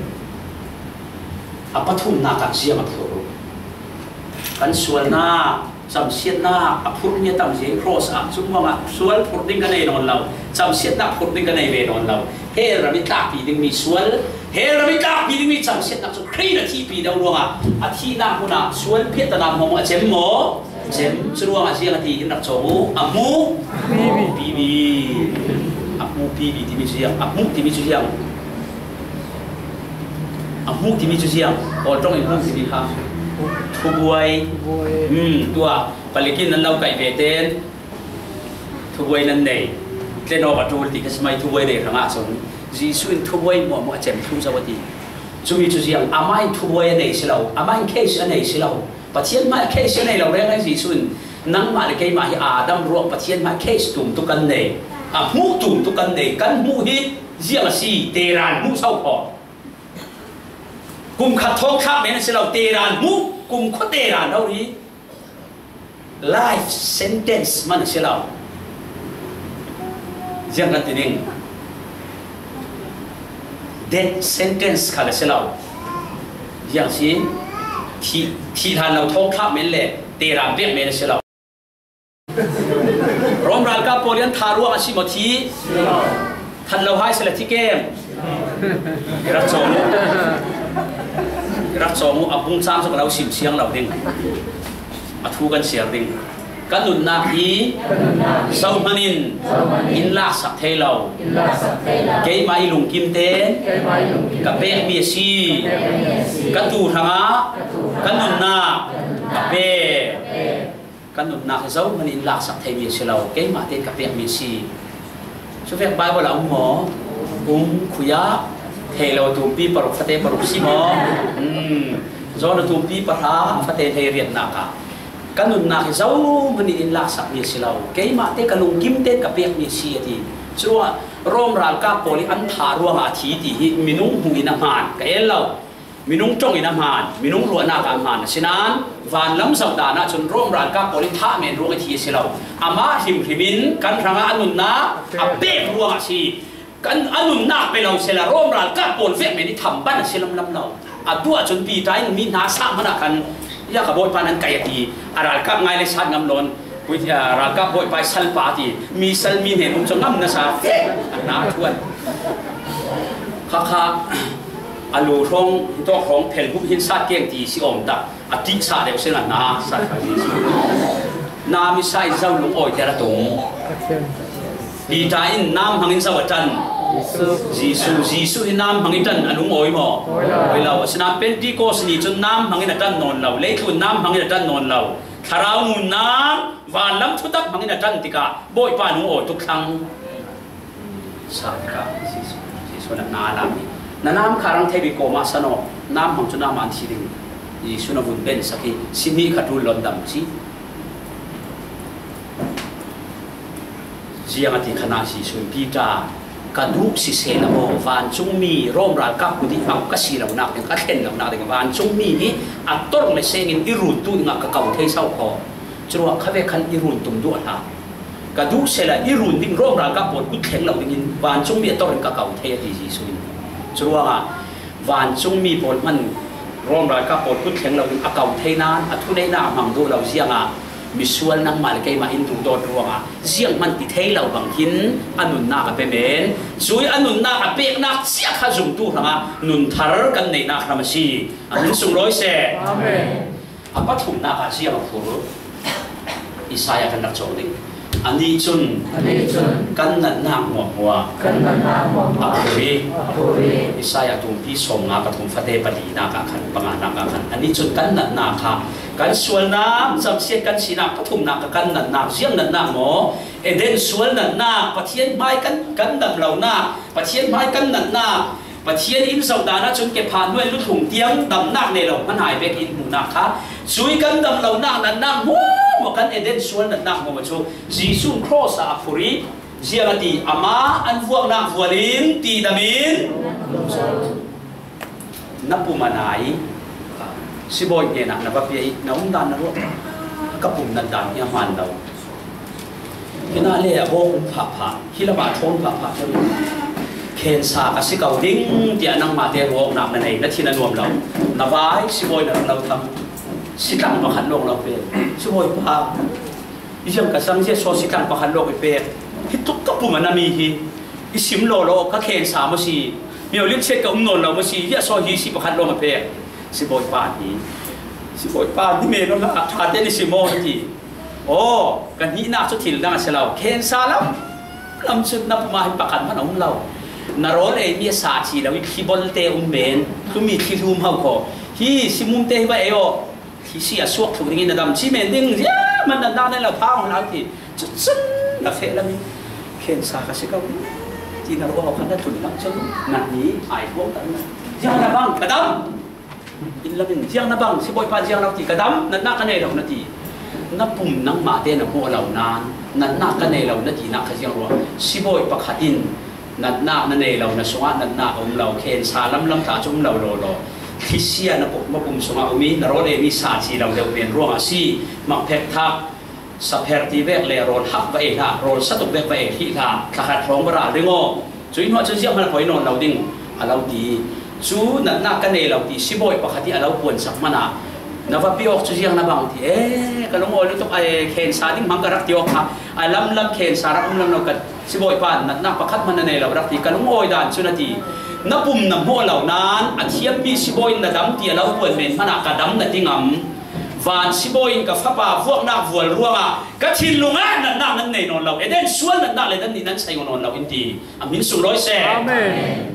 A pathumnak ah ziang a phurh uh. Kan sualnak, camsiatnak, a phurhmi a tam zia cross ah, cun ruangah sual phurh ding ka nei nawn lo, camsiatnak phurh ding ka nei ve nawn lo. Hell ram i tlakpi dingmi sual, hell ram i tlakpi dingmi camsiatnak cu Khrih in a thihpi deuh ruangah a thihnak hmun ah sual phiatana hmuahhmuah a cem maw? Cem. Curuangah ziang a ti in rak cawng uh, a hmuh pipi. A hmuh pipi timi cu ziang, a hmuh timi cu ziang. A hmuh timi cu ziang, Kawl ṭong in hmuh timi kha. Thubuai. Thubuai. Hmm, tuah palik in nan lo kaih ve tein thubuai nan nei. Tlen awk a ṭul ti kha si mai, thubuai nei hrangah cun Jesuh in thubuai hmuahhmuah a cem thluh zo a ti. Cumi cu ziang, amah in thubuai a nei si lo, amah in case a nei si lo. Pathian hmai case a nei lo rengai Jesuh in nangmah le keimah hi Adam ruang Pathian hmai case tum tuk kan nei. A hmuh tum tuk kan nei. Kan hmuh hi ziang a si, teran hmuh so khawh. Kum khat thawngthlak men a si lo, teran hmuh, kum khua teran lo hi. Life sentence man a si lo. Ziang kan ti ding. Death sentence kha le si lo. Ziang si, thi, thi hlan lo thawng thlah men le, te ram pek men si lo. Rom ralkap pawl in an tha ruang a si maw thi? That lo hai si le thi kem. Rak cawng uh. Rak cawng uh, a bung cang cu ka lo sim siang lo ding. A thu kan siar ding. Ka nunnak hi zohman in in laksak thei lo. Keimah i lungkim tein ka pekmi a si. Ka tu hrangah ka nunnak ka pek. Ka nunnak hi zohman in laksak theimi a si lo, keimah tein ka pekmi a si. Cuvek Bible ah um maw? Um, khui ah. Thei lo tumpi paruk, fate paruk si maw? Um, John a tumpi pahra, fate hleiriatnak ah, ka nunnak hi zohman in in laksakmi a si lo, keimah te ka lungkim tein ka pekmi a si, a ti. Curuangah Rom ralkap pawl i an tha ruangah a thi ti hi minung hmu in a hmaan ka el lo. Minung ṭong in a hmaan, minung ruahnak ah a hmaan. Asinain vanlam zoh dan ahcun Rom ralkap pawl i thah men ruang i thi a si lo. Amah hrimhrim in kan hrangah a nunnak a pek ruangah a si. Kan a nunnak pe lo sehla Rom ralkap pawl vek men i tham ban a si lamlam lo. Atu ahcun Piter in mi hna sang hmanh ah khan, ya, ka Bawipa nan kaih a ti. A ralkap ngai le sat ngam lo. Pui, ah, ralkap bawipa i salpa ti, mi sal mi hnen um cu ngam nasa fek an na ṭhuan. Khakha a lu hrawng, hitawk hrawng phel bup hin sat keng ti si awm tak, a tih sa deuh sin an na sat kha ti si. Nam i sa in zo lungawi ter a tum. Piter in nam hmangin zo a ṭan. Jesuh, Jesuh hi nam hmangin ṭan a lungawi maw? Awi lo. Awi lo. Asinain Pentecost ni cun nam hmangin a ṭan nawn lo. Leitlun nam hmangin a ṭan nawn lo. Thlarau nunnak vanlam thutak hmangin a ṭan tikah Bawipa nung aw tuk thlang. Sa tikah Jesuh, Jesuh na, na lam hi. Na nam kha rang thei bik kawmah san aw, nam hmang cu nam an thi ding. Jesuh na vun ben sak hi, si hnih kha ṭul lon dam si. Ziang a ti khan ah Jesuh in, Piter, ka duh siseh lo maw, vancungmi Rom ralkap kut i hmang ka si lonak ding, ka thlen lonak ding, vancungmi hi a tor le seng in i runtu dingah ka ko thei so kho. Curuangah khavek khan i run tum duh a hla. Ka duh sehla i run ding Rom ralkap pawl kut thleng lo dingin vancungmi a tor in ka ko thei, a ti Jesuh in. Curuangah vancungmi pawl hmanh Rom ralkap pawl kut thleng lo in a ko thei nain a thuneihnak a hmang duh lo ziangah misual nangmah le keimah in duhdawt ruangah zianghman ti thei lo bang hin a nunnak a pe men. Cui a nunnak a peknak cia kha zumtu hrangah nun thar kan neihnak hram a si. A nun sunglawi seh. Amen. A pathumnak ah ziang a phur? Isaiah kan rak cawng ding. Anih cun, anih cun kan natnak hmuahhmuah, kan natnak hmuahhmuah a phur i, a phur i. Isaiah tumpi sawmnga pathum fate palinak ah khan, panganak ah khan, anih cun kan natnak kha, kan sualnak, camsiat kan sinak, pathumnak kha kan natnak, ziang natnak maw? Eden sual natnak, Pathian hmai kan, kan dam lonak, Pathian hmai kan natnak, Pathian in zoh dan ahcun kepha hnuai luthlung tiang damnak nei lo hmanhai bek in hmuhnak kha, cui kan dam lonak natnak hmuahhmuah, kan Eden sual natnak hmuahhmuah cu Jesuh in cross ah a phur i, ziang a ti, amah an vuaknak vual in ti dam in na pum a nai. Sibawi hnenah na va pia i na umdan na ruah. Ka pum natdan hi a hmaan lo. Hinah le a bawk um phahphah, hi lamah ṭhawn phahphah ṭheu. Khensa ka si ko ding tiah nangmah te ruahnak na nei, na thin a nuam lo. Na vai sibawi na rak lo tham. Sitlang pakhat lawng lo pek. Sibawipa, ziang ka sang zia saw sitlang pakhat lawng i pek. Hi tuk ka pum a na mi hi. I sim lawlaw ka khensa maw si? Mio linchiat ka um nawn lo maw si? Hi a saw hi si pakhat lawng a pek. Sibawipa hi. Sibawipa ni men aw hlah, ṭha tein i sim aw, a ti. Aw, ka hnihnak cu thil dang a si lo. Khensa lam, lam cu na pum ah hin pakhat hmanh a um lo. Na rawl eimi a sa ci lo i thli bol te um men. Thlumi thli hlum ho kho. Hi simum te hi va ei aw. Thli si a suak thluh ding in na dam ci men ding. Ziah hmanh na dah na lo phang hna ti. Cucun na feh lam i khensa ka si ko. Ti na ruah aw khan na tlun lam cun na hni ai huang tak na. Ziah na bang ka dam. Inn lam in, ziang na bang, sibawipa ziang lo ti, ka dam, natnak ka nei lo na ti. Na pum nangmah te na hmuh lo nain, natnak ka nei lo na tinak kha ziang ruah. Sibawi pakhat in natnak na nei lo, na sungah natnak a um lo, khensa lamlam tla cu um lo lawlaw. Thlisia na pum, na pum sungah um i, na rawl eimi sa ci lo deuh men ruangah a si, makphek thak, Sapher ti vek le rawl hak va ei hlah, rawl sa tuk vek va ei hlih hlah, thla khat hrawng va ral ding aw. Cui hnuah cun zianghman a poi nawn lo ding a lo ti. Cu natnak ka nei lo ti sibawi pakhat ih a lo puansak hmanah na va piak cu ziang na bang ti. Eh, ka lungawi lutuk, eh, khensa ding hmang ka rak ti awk kha. A lamlam khensa rak um lo no ka sibawi pa natnak pakhat hman na nei lo rak ti. Ka lungawi dan cu na ti. Na pum na hmuh lo nain a thiammi sibawi in na dam ti a lo puan men hmanah ka dam na ti ngam. Van sibawi in ka fapa vuaknak vual ruangah ka thinlung ah natnak nan nei nawn lo. Eden sual natnak le nan nih nan saing nawn lo in ti. A hmin sunglawi seh. Amen.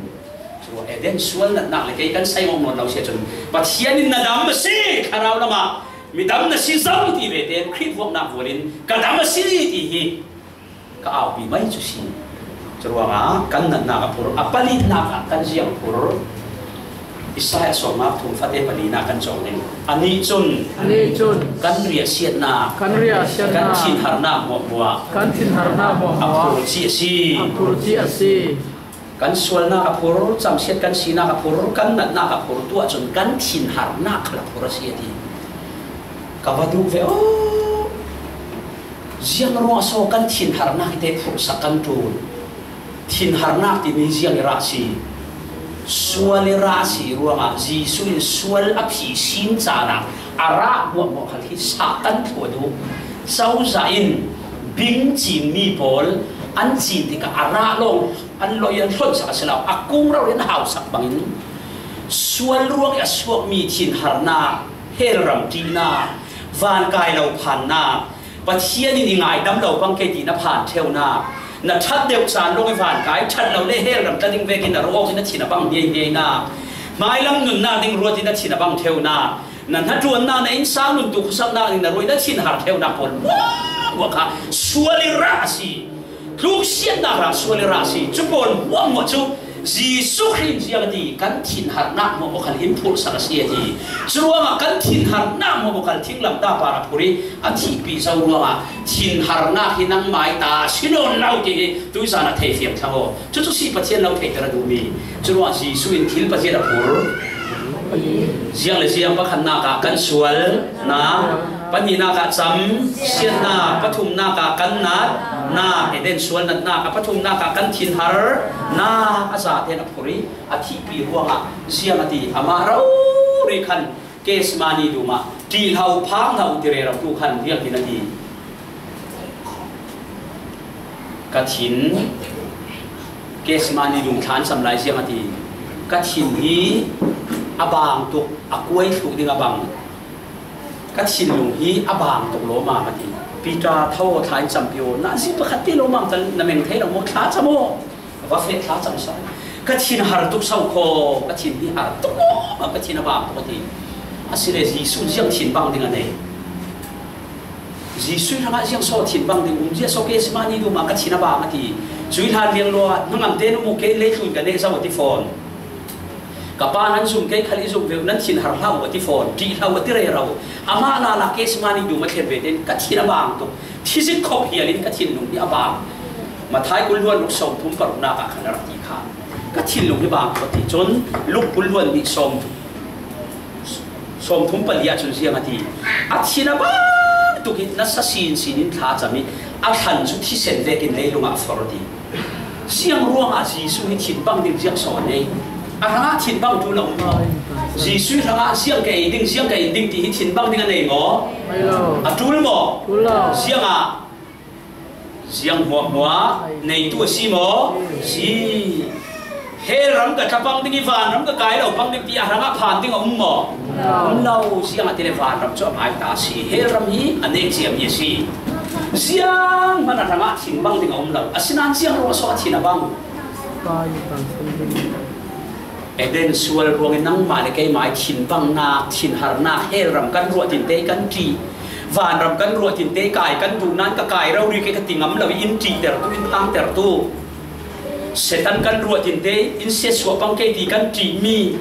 Cu Eden sual natnak le kei kan saing nawn lo si ahcun Pathian in na dam a si, thlarau lamah midam na si zo ti ve tein Khrih vuaknak vual in ka dam a si ti hi ka aupi mai cu si. Curuangah kan natnak a phur, a palinak ah kan ziang phur. Isaiah sawmnga thum fate palinak kan cawng ding. Anih cun, anih cun kan riahsiatnak, kan riahsiatnak, kan thinharnak hmuahhmuah, kan thinharnak hmuahhmuah a phur ci a si. A phur ci a si. Kan sualnak a phur, camsiat kan sinak a phur, kan natnak a phur, tuah cun kan thinharnak khal a phur a si a ti. Ka va duh ve aw. Ziang ruangah so kan thinharnak hi te phurhsak kan ṭul? Thinharnak timi ziang i rah si? Sual i rah si ruangah Jesuh in sual a phi sin caan ah a rah hmuahhmuah khal hi sa kan thluah duh. Cozah in bing cinmi pawl an cin tikah a rah lawng an loi an hlonsak a si lo, a kung rori an hausak bangin sual ruang i a suakmi thinharnak, hell ram ṭihnak, van kai lo phannak, Pathian in i ngaidam lo bang kei ti na phan ṭheunak, na ṭhat deuh caan lawng i van kai ṭhat lo le hell ram tla ding vekin na ruah awk in na thin a bang hniahniahnak, hmailam nunnak ding ruat in na thin a bang ṭheunak, na hnaṭuannak, na innsang nuntu khuasaknak ding na ruah in na thinhar ṭheunak pawl hmuahhmuah kha sual i rah a si. Tluksiatnak rah sual i rah a si. Cu pawl hmuahhmuah cu Jesuh Khrih in ziang a ti, kan thinharnak hmuahhmuah khal in phurhsak a si a ti. Curuangah kan thinharnak hmuahhmuah khal thinglamtah par a phur i a thihpi zo ruangah thinharnak hi nangmai ta a si nawn lo ti hi tuizan ah thei fiang thlang aw. Cucu si Pathian lo theihter a duhmi. Curuangah Jesuh in thil paziat a phur. Ziang le ziang, pakhatnak ah kan sualnak, pahnihnak ah camsiatnak, pathumnak ah kan natnak, Eden sual natnak, a pathumnak ah kan thinharnak a zaten a phur i a thihpi ruangah ziang a ti, amah rori khan Gethsemane dum ah ṭih hlah u, phang hlah u ti rero tu khan ziang tin a ti. Ka thin, Gethsemane dum thla an cam lai ziang a ti. Ka thin hi a bang tuk, a kuai thluh ding a bang. Ka thinlung hi a bang tuk lawmmam a ti. Peter, tho aw, thla in campi aw, nazi pakhat te lawmmam tal na meng thei lo maw, thla cam aw. A va feh, thla cam sa. Ka thin har tuk so khaw, ka thin hi har tuk lawmmam, ka thin a bang tuk a ti. Asile Jesuh ziang thin bang ding a nei? Jesuh hrangah ziang so thin bang ding um? Ziah so Gethsemane dum ah ka thin a bang a ti? Cui hlan liangluah hnangam te nu mu, kei lei thlun ka neh zo a ti fawn. Ka pa nan zum, kei khal i zum ve uh, nan thin har hlah uh a ti fawn. Ṭih hlah uh a ti rero. Amah lala Gethsemane dum a thlen ve tein ka thin a bang tuk. Thizik khop hial in ka thinlung hi a bang. Matthai kul hluan ruk sawmthum paruknak ah khan a rak ti kha. Ka thinlung hi bang tuk a ti. Cun Luke kul hluan nih sawmthum sawmthum pali ah cun ziang a ti? A thin a bang tuk i nasa sinsin in thla cam i a thlan cu thisen vekin leilung ah a for a ti. Ziang ruangah Jesuh hi thin bang ding ziang so a nei? A hrangah thin bang ṭul a um maw? Jesuh hrangah ziang ka ei ding, ziang ka in ding ti hi thin bang ding a nei maw? A ṭul maw? Ziangah Ziang hmuahhmuah neitu a si maw? Si. Hell ram ka tla pang ding i vanram ka kai lo pang ding ti a hrangah phan ding a um maw? Um lo. Ziangahtile vanram cu a mai ta a si. Hell ram hi a nek ciami a si. Zianghman a hrangah thin bang ding a um lo. Asinain ziang ruang so a thin a bang? Eden sual ruangin nangmah le keimah i thinbanghnak, thinharnak, hell ram kan ruah tinte kan ṭih, vanram kan ruah tinte kai kan duh nain ka kai rori ke ka ti ngam lo i in ṭihtertu, in phangtertu, Satan kan ruah tinte in siatsuah pang ke ti kan ṭihmi,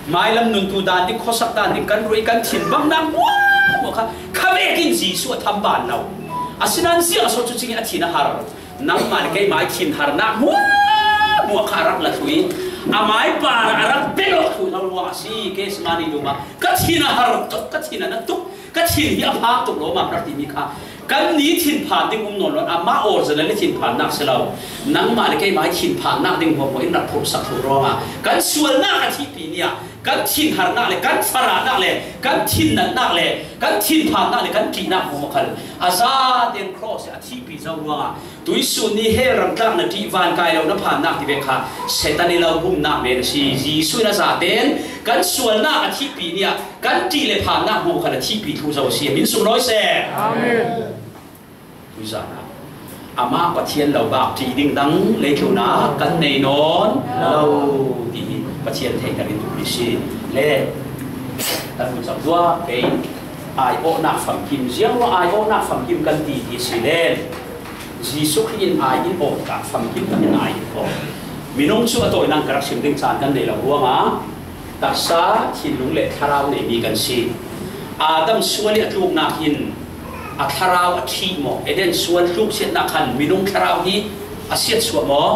hmailam nuntu dan ding, khuasak dan ding kan ruah i kan thinbanghnak hmuahhmuah kha kha vekin Jesuh a tham ban lo. Asinain ziang a so cucing in a thin a har? Nangmah le keimah i thinharnak hmuahhmuah kha a rak la thluh i, amai par ah a rak bel awk thluh lo ruang a si. Gethsemane dum ah ka thin a har tuk, ka thin a na tuk, ka thin hi a phak tuk lawmmam rak timi kha Kan ni thinphan ding um nawn lo, amah aw zana le thinphannak si lo. Nangmah le keimah hi thinphannak ding hmuahhmuah in rak phurhsak thluh ruangah kan sualnak a thihpi ni ah kan thinharnak le kan farahnak le kan thinnatnak le kan thinphannak le kan ṭihnak hmuahhmuah khal a zaten cross a thihpi zo ruangah tuisun ni hell ramtlakna ṭih, van kai lohna phannak ti ve kha Satan i lo humnak men a si. Jesuh in a zaten kan sualnak a thihpi ni ah kan ṭih le phannak hmuahhmuah khal a thihpi thluh zo a si. A min sunglawi seh. Amen. Tuizan ah amah Pathian lo bak ṭih ding dang leitlun ah kan nei nawn lo, ti hi Pathian theihnak in duhmi si. Le kan hun zong tuah kei, ai-awhnak famkim, ziang ruah ai-awhnak famkim kan ti ti si le Jesuh Khrih in ai in aw tikah famkim tak in ai in aw. Minung cu a tawinak ka rak sim ding caan kan nei lo ruangah taksa, thinlung le thlarau neimi kan si. Adam sual i a tluknak hin a thlarau a ṭhih maw? Eden sual tluksiatnak khan minung thlarau hi a siatsuah maw?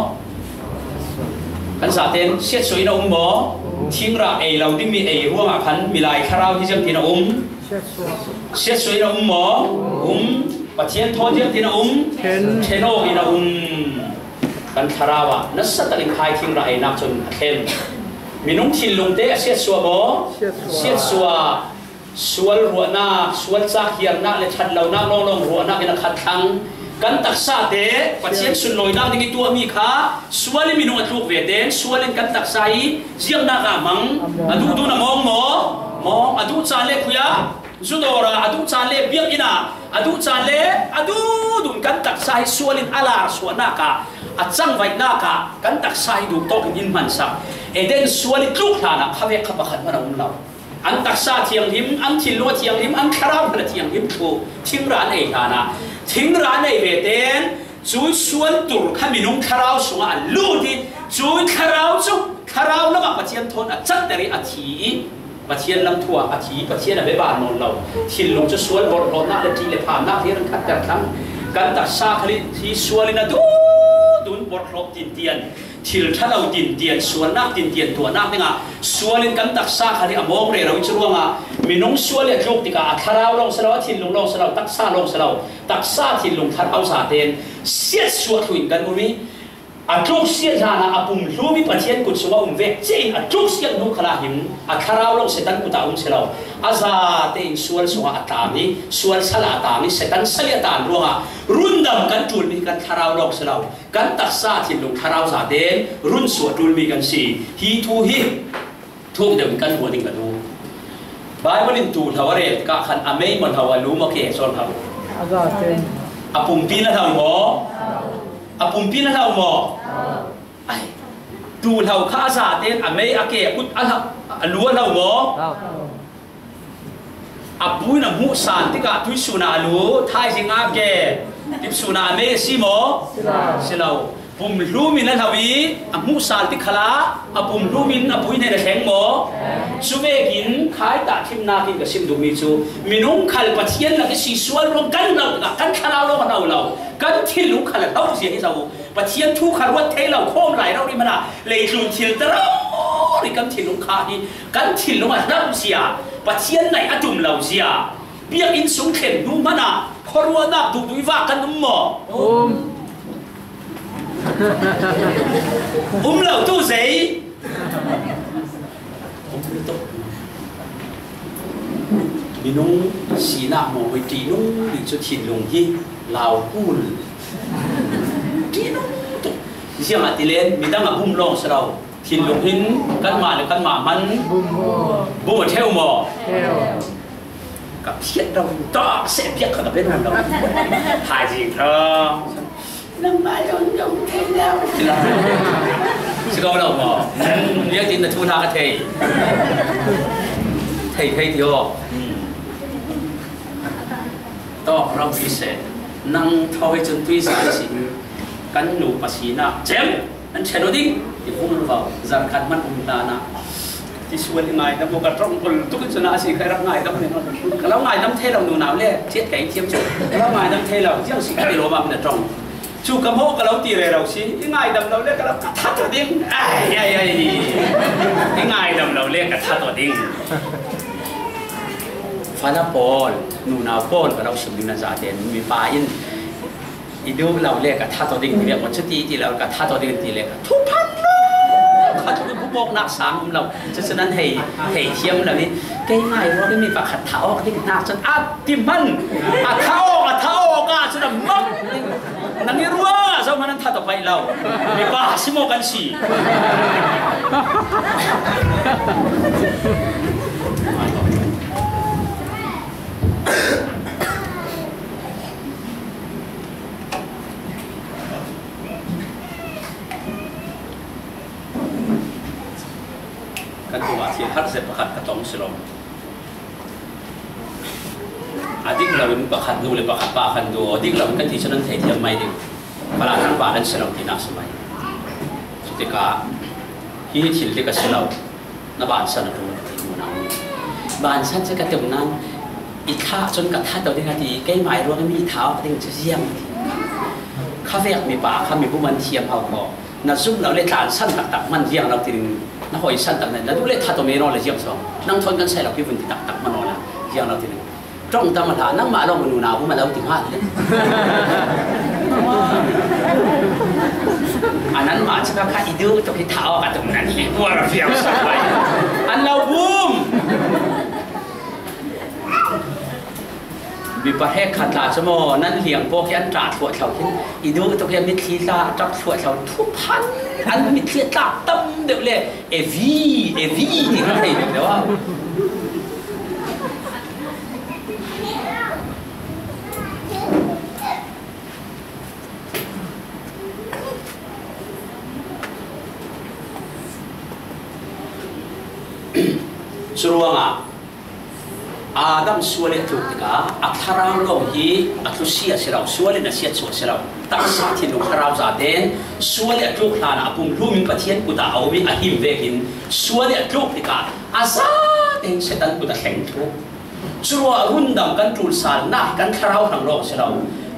Kan zaten siatsuah in a um maw? Thingrah ei lo dingmi ei ruangah khan milai thlarau hi ziangtin a um? Siatsuah in a um maw? Um. Pathian thawn ziangtin a um? Ṭhen. Ṭhen awk in a um. Kan thlarau ah nasa takin khai thingrah einak cun a thlen. Minung thinlungte a siatsuah maw? Siatsuah. Siatsuah. Sual ruahnak, sual cak hiarnak le ṭhat lonak lawnglawng ruahnak in a khat thlang. Kan taksa te Pathian sunlawinak ding i tuahmi kha sual in minung a tluk ve tein sual in kan taksa i ziangnak ah mang. A duhdun a mawng maw? Mawng. A duh caan le khui ah zu dawr ah, a duh caan le biakinn ah, a duh caan le a duhdun kan taksa hi sual in a larsuahnak ah, a cangvaihnak ah kan taksa hi duh tawk in in hmansak. Eden sual i tluk hlan ah khavek kha pakhat hmanh a um lo. An taksa thianghlim, an thinlung a thianghlim, an thlarau hmanh a thianghlim thluh thingrah an ei hlan ah, thingrah an ei ve tein cu sual tur kha minung thlarau sungah a lut i cu thlarau cu thlarau lamah Pathian thawn a canter i a thi i Pathian lam thu ah a thi, Pathian a beban nawn lo. Thinlung cu sual borhhlawhnak le ṭih le phannak hi an khatter thlang. Kan taksa khal hi sual in a duhdun borhhlawh tintian, thil ṭha lo tintian, sualnak tintian tuahnak dingah sual in kan taksa khal hi a mawng rero i cu ruangah minung sual i a tluk tikah a thlarau lawng si lo, a thinlung lawng si lo, taksa lawng si lo, taksa, thinlung, thlarau zaten siatsuah thluh in kan um i a tluksiat hlan ah a pumhlum i Pathian kut sungah um vek cia in a tluksiat hnu khal ah hin a thlarau lawng Satan kut ah um si lo. A zatein sual sungah a tang i sual sal ah a tang i Satan sal i a tan ruangah rundam kan ṭulmi hi kan thlarau lawng si lo. Kan taksa, thinlung, thlarau zaten run suah ṭulmi kan si. Hi thu hi thuk deuh in kan hmuh ding ka duh. Baibal in tuuhlo a rel tikah khan a mei maw hlo, a lu maw, ke cawn hlo? A zaten. A pumpi na hlo maw? A pumpi na hlo maw? Ai, tuuhlo kha a zaten a mei, a ke, kut a hlo, a lu a hlo maw? A pu in a hmuh sal tikah tuisun ah a lu, thaizing ah ke, tipsun ah a mei a si maw? Si lo. Si lo. Pumhlum in a hlo i a hmuh sal tik khalah a pumhlum in a pu hnen a thleng maw? Cuvekin khai tahṭhimnak in ka sim duhmi cu minung khal Pathian lak i si sual ruang kan lo tikah kan thlarau lawng a hlo lo, kan thinlung khal a hlo zia hi zo. Pathian thu kha ruat thei lo, khawm lai rori hmanh ah leitlun thil ta rori kan thinlung kha hi kan thinlung a hlo zia, Pathian naih a tum lo zia. Biakinn sung thlen hnu hmanh ah khuaruahnak duhdui vak kan um maw? Um. Um lo tu zei? Um tuk. Minung sinak maw, hoi ṭihnung dih cu thinlung hi lau kul. Ṭihnung tuk. Ziangahtile midang a bum lawng si lo. Thinlung hin kanmah le kanmah hman bum a ṭheu maw? Ka phiat ro tak seh piak kha ka pe nawn lo. Hai zing thang. Nangmah lawng dong thei lo. Si ko lo maw? Biakinn na thu hna ka thei. Thei thei ti aw. Tawk ro ti seh. Nang thawi cun tuisa si. Kan nu pa sinak cem. An ṭhen aw ding, i vung lo, zarhkhat hmanh um hlan ah. Ti sual i ngaidam aw, ka ṭong bul tuk i cun a si, ka rak ngaidam ning. Ka lo ngaidam thei lo, nunau le, thiat ka i thiam cu. Ka lo ngaidam thei lo, ziang si ka ti lo, mam na ṭong. Cu ka hmawh ka lo ti rero si, i ngaidam lo le, ka lo ka that aw ding. Ai, ai, ai. I ngaidam lo le, ka that aw ding. Fala pawl, nunau pawl ka lo sim ding nan zate, mipa in i duh lo le ka that aw ding ti le, maw, chuti ti lo ka that aw ding ti le, ka thuphan lo, ka thu bawknak sang um lo. Chu chu nan hei, hei thiam lo hi. Keimah ruak in mi pakhat thah awk ding nak cun a ti hman. A thah awk, a thah awk ah cun a mak. Nang i ruah zohman an that aw paih lo. Mipa si maw kan si? Kan tungah thil harh zet pakhat ka tong si lo. A dik loin pakhat nu le pakhat pa kan duh, a dik loin kan ti cun an thei thiam mai ding. Fala tlangval an si lo tinak si mai. Cutikah hi thil dik a si lo. Na bansan a ṭul a ti hmuh nang. Bansan cu ka tum nan i thah cun ka that aw ding a ti, keimah i ruang mi thah awk ding cu ziang a ti. Khavek mipa kha mibum an thiam hau kho. Na zum lo le tlansan taktak hman ziang lo ti ding, na hawisan tak na, na duh le that aw men aw le ziang so. Nang thawn kan sai lo pi vun ti taktak hman aw la ziang lo ti ding. Ṭong tam a hlah, nangmah lawng nunau um a lo ti hnga le. A nanmah cu kha i duh tuk hi thah awk a tum nan hi kuar a fiang sak lai. An lo bum. Mi pahrekkhat tla cu maw, nan hliang pawh khi an ṭah thluah thlo khin, i duh tuk hi a mitthli tla a ṭap thluah thlo, thuphan an mitthli a tlak tam deuh le, evi, evi ti kan thei deuh deuh a. Curuangah Adam sual i a tluk tikah a thlarau lawng hi a tlusia si lo, sual in a siatsuah si lo. Taksa thinlung thlarau zaten sual i a tluk hlanah a pumhlum in Pathian kutah a um i a him vekin sual i a tluk tikah a zaten Satan kut a thleng thuk. Curuah rundam kan ṭul sal nak hi kan thlarau hrang lawng a si lo.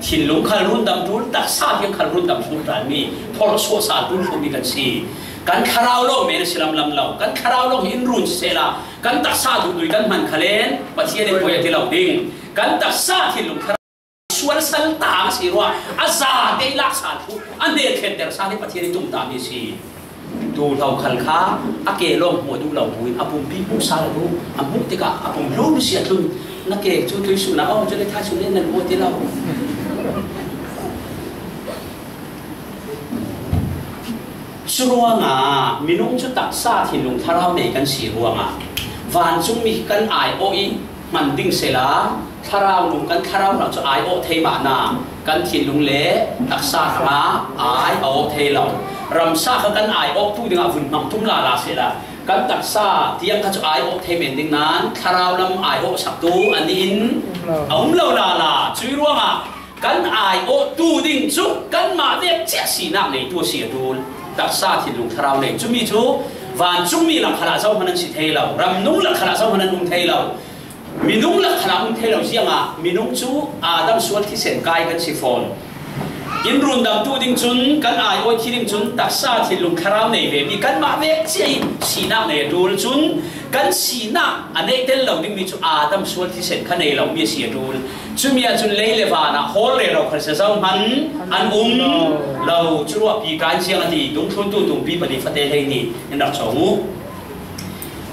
Thinlung khal rundam ṭul, taksa tiang khal rundam ṭul ṭalmi phorh suah sal ṭul hrumi kan si. Kan thlarau lawng men a si lamlam lo. Kan thlarau lawng hi in run sisehla kan taksa duhdui kan hman khalen Pathian in hoi a ti lo ding. Kan taksa thinlung thlarau sual sal ta a si ruah a zate i lak sal thu a hmelkhetter sal hi Pathian i tumtahmi a si. Tuuhlo khal kha a ke lawng hmuh a duh lo buin a pumpi hmuh sal a duh, a hmuh tikah a pumhlum si a tlun. Na ke cu tuisun ah aw cu le thaisun le nan hmuh a ti lo. Curuangah minung cu taksa thinlung thlarau nei kan si ruangah vancungmi kan aiawh i hman ding sehla thlarau lung kan thlarau hrang cu aiawh thei mahna kan thinlung le taksa hrangah ai a awh thei lo. Ramsa kha kan aiawh tu dingah vun hmang tum lala sehla kan taksa tiang kha cu aiawh thei men ding nan thlarau lam aiawh saktu a nih in a um lo lala. Cui ruangah kan aiawhtu ding cu kanmah vek cia sinak neitu a si a ṭul. Taksa thinlung thlarau nei cumi cu vancungmi lak khalah zohman an si thei lo, ramnung lak khalah zohman an um thei lo, minung lak khalah um thei lo. Ziangah minung cu Adam sual thisen kai kan si fawn. In rundamtu ding cun kan aiawh thi ding cun taksa thinlung thlarau nei vemi kanmah vek cia i sinak nei a ṭul. Cun kan sinak a neih tel lo dingmi cu Adam sual thisen kha nei lomi a si a ṭul. Cumi ahcun lei le van ah hawl rero khal sia zohman an um lo. Curuah Piter in ziang a ti, dungthluntu tumpi pali fate hleihnih in rak cawng u.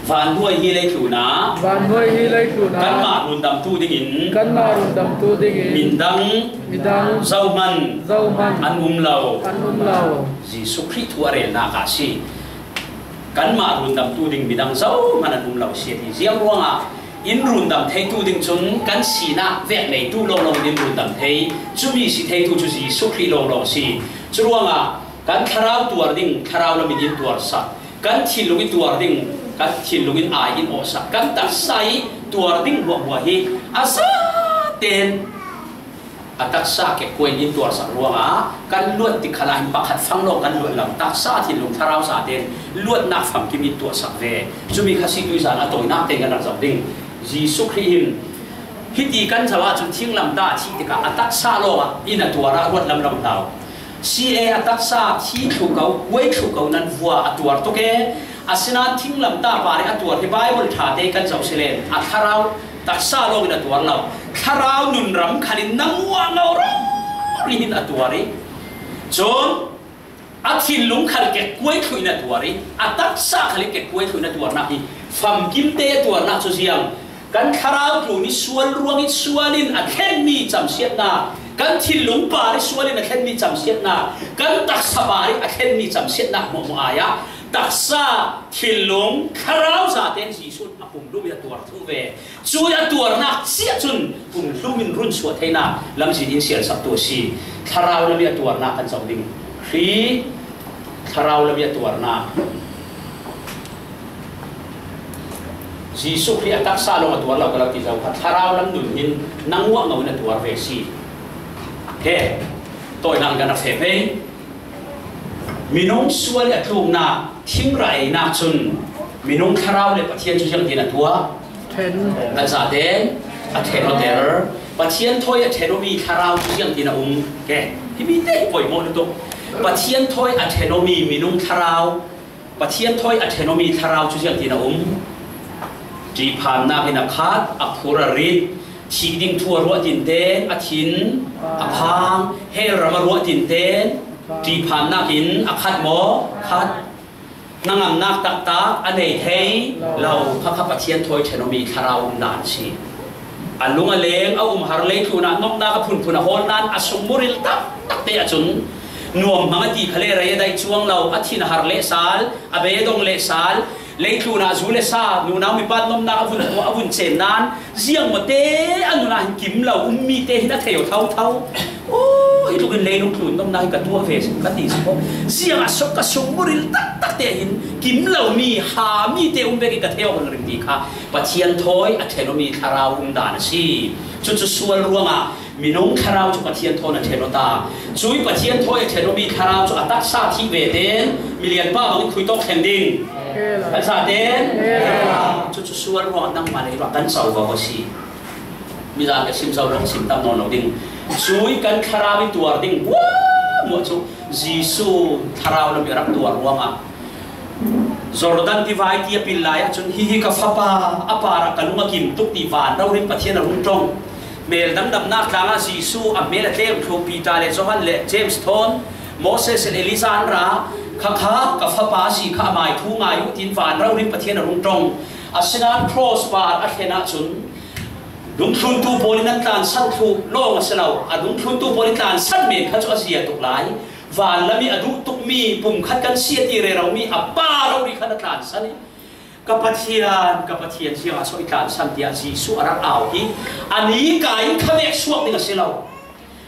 Vanbuai hi leitlun ah, vanbuai hi leitlun ah, kanmah rundamtu dingin, kanmah rundamtu dingin, min dang, min dang, zohman, zohman, an um lo. An um lo. Jesuh Khrih thu a relnak ah a si. Kanmah rundamtu ding midang zohman an um lo si a ti. Ziang ruangah in rundam theitu ding cun kan sinak vek neitu lawnglawng in rundam thei, cumi si theitu cu Jesuh Khrih lawnglawng a si. Curuangah kan thlarau tuar ding thlarau lam in in tuarsak, kan thinlung i tuar ding kan thinlung in ai in awhsak, kan taksa i tuar ding hmuahhmuah hi a zaten a taksa kekkuai in tuarsak ruangah kan luat tik khalah hin pakhat fang lawng kan luat lo. Taksa thinlung thlarau zaten luatnak famkim in tuahsak ve. Cumi kha situizan a tawinak tein kan rak zoh ding. Jesuh Khrih in hiti kan zoh ahcun thinglamtah a thih tikah a taksa lawngah in a tuar ah ruat lamlam hlau. C A a taksa thi thlu ko, kuai thlu ko nan vua a tuar tuk e. Asinain thinglamtah par i a tuar hi Baibal ṭha te kan zoh si len a thlarau Taksa lawngin a tuar lo. Thlarau nun ram khalin nang uah ngau rawh ri hin a tuar i. Cun a thinlung khal kekkuai thluhin a tuar i. A taksa khalin kekkuai thluhin a tuarnak hi famkimte a tuarnak cu ziang. Kan thlarau tlun i sual ruang i sual in a thlenmi camsiatnak, kan thinlung par i sual in a thlenmi camsiatnak, kan taksa par i a thlenmi camsiatnak hmuahhmuah ai ah taksa, thinlung, thlarau zaten Jesuh a pumlum i a tuar thluh ve. Cui a tuarnak ciah cun pumhlum in run suah theinak lamzin in sialsaktu a si. Thlarau lam i a tuarnak kan zoh ding. Khrih thlarau lam i a tuarnak. Jesuh Khrih a taksa lawng a tuar lo ka lo ti zo kha, thlarau lam nun hin nang uah ngau in a tuar ve si. He, tawinak in kan rak feh pei. Minung sual i a tluknak, thingrang einak cun minung thlarau le Pathian cu ziangtin a tuah? Ṭhen. Kan zaten a ṭhen awter. Pathian thawi a ṭhen awmi thlarau cu ziangtin a um? Ke, himi te hi poimawh lutuk. Pathian thawi a ṭhen awmi minung thlarau, Pathian thawi a ṭhen awmi thlarau cu ziangtin a um? Ṭihphannak in a khat, a phur a rit, thih ding thu a ruah tinten a thin, a phang, hell ram a ruah tinten ṭihphannak in a khat maw? Khat. Hnangamnak taktak a nei thei lo kha kha Pathian thawi ṭhen awmi thlarau um dan a si. A lung a leng, a um har, leitlun ah nomnak a phunphun a hawl nain a sungmuril taktak te ahcun nuam hmang a ti kha le rei a daih cuang lo, a thin a har le sal, a beidong le sal, leitlun ah zu le sa, nunau mipa nomnak a vun tuah, a vun cen nain ziangmawte a nun ah hin kim lo ummi te hin a thei aw thotho. Aw, hi tlukin leilung tlun nomnak hi ka tuah ve si, ka ti si ko. Ziang a sok ka sungmuril taktak te hin kim lomi, hami te um vekin ka thei aw ringring ti kha Pathian thawi a ṭhen awmi thlarau um dan a si. Cucu sual ruangah minung thlarau cu Pathian thawn a ṭhen aw ta. Cui Pathian thawi a ṭhen awmi thlarau cu a taksa thih ve tein milian pa bangin khui tawk thleng ding. Kan zaten cucu sual ruangah nangmah le ruah kan covo a si. Mizan ka sim zo lo, sim tam nawn lo ding. Cui kan thlarau i tuar ding hmuahhmuah cu Jesuh thlarau lam i rak tuar ruangah Jordan tivai ti a pil lai ahcun, "Hihi ka fapa, a parah ka lung a kim tuk," ti van rori in Pathian a rung ṭong. Mel dangdamnak tlangah Jesuh a hmel a tlem thluh Peter le Johan le James thawn, Moses le Elijah an ra, "Kha kha ka fapa a si kha, amai thu ngai uh," tiin van rori in Pathian a rung ṭong. Asinain cross par a thlen ahcun, dungthluntu pawl in an tlansan thluh lawng a si lo, a dungthluntu pawl in tlansan men kha cu a zia tuk lai. Van lam i a duh tukmi, pumkhat kan si a ti reromi a pa rori khan a tlansan i, "Ka Pathian, ka Pathian, ziangah so i tlansan?" tiah Jesuh a rak au hi. A ni kai in khavek suak ding a si lo.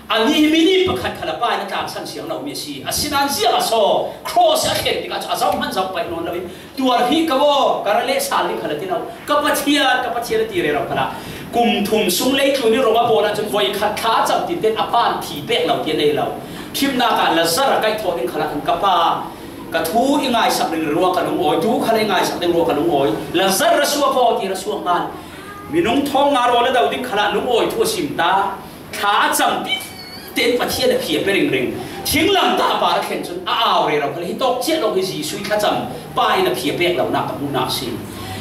A ni hi minit pakhat khal a pa in a tlansan siang lomi a si. Asinain ziangah so cross a thlen tikah cun a zoh hmanh zoh paih nawn lo in, "Tuar hi ka aw, ka ra leh sal ding khal," a ti lo. "Ka Pathian, ka Pathian," a ti rero khalah kum thum sung leitlun i rung a bawn ahcun voi khat thla a cam tinten a pa in thi pek lo ti a nei lo. Ṭhimnak ah Lazar a kaih thawh ding khalah khan, "Ka pa, ka thu i ngaisak ding ruah ka lungawi, tu khal i ngaisak ding ruah ka lungawi, Lazar ra suak aw," ti ra suak ngan. Minung thawng nga rawl a do ding khalah lungawi thu a sim ta. Thla a cam ti ten Pathian a phi a pe ringring. Thinglam ta a par a thlen cun a au rero khal hi tawk ciah lo hi Jesuh i thlacam pa in a phi a pek lonak ka hmuhnak si.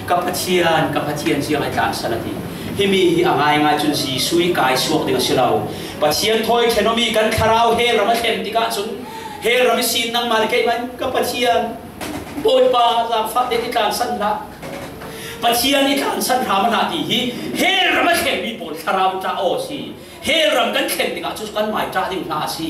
"Ka Pathian, ka Pathian, ziang a i tlansan?" a ti. Himi hi a ngaingai cun Jesuh i kai suak ding a si lo. Pathian thawi ṭhen awmi kan thlarau hell ram a thlen tikah cun hell ram i sin nangmah le keimah in, "Ka Pathian, Bawipa, zaangfah tein i tlansan hlah. Pathian, i tlansan hram hlah," ti hi hell ram a thlenmi pawl thlarau ṭah aw a si. Hell ram kan thlen tikah cu kan mai ṭah ding hna a si.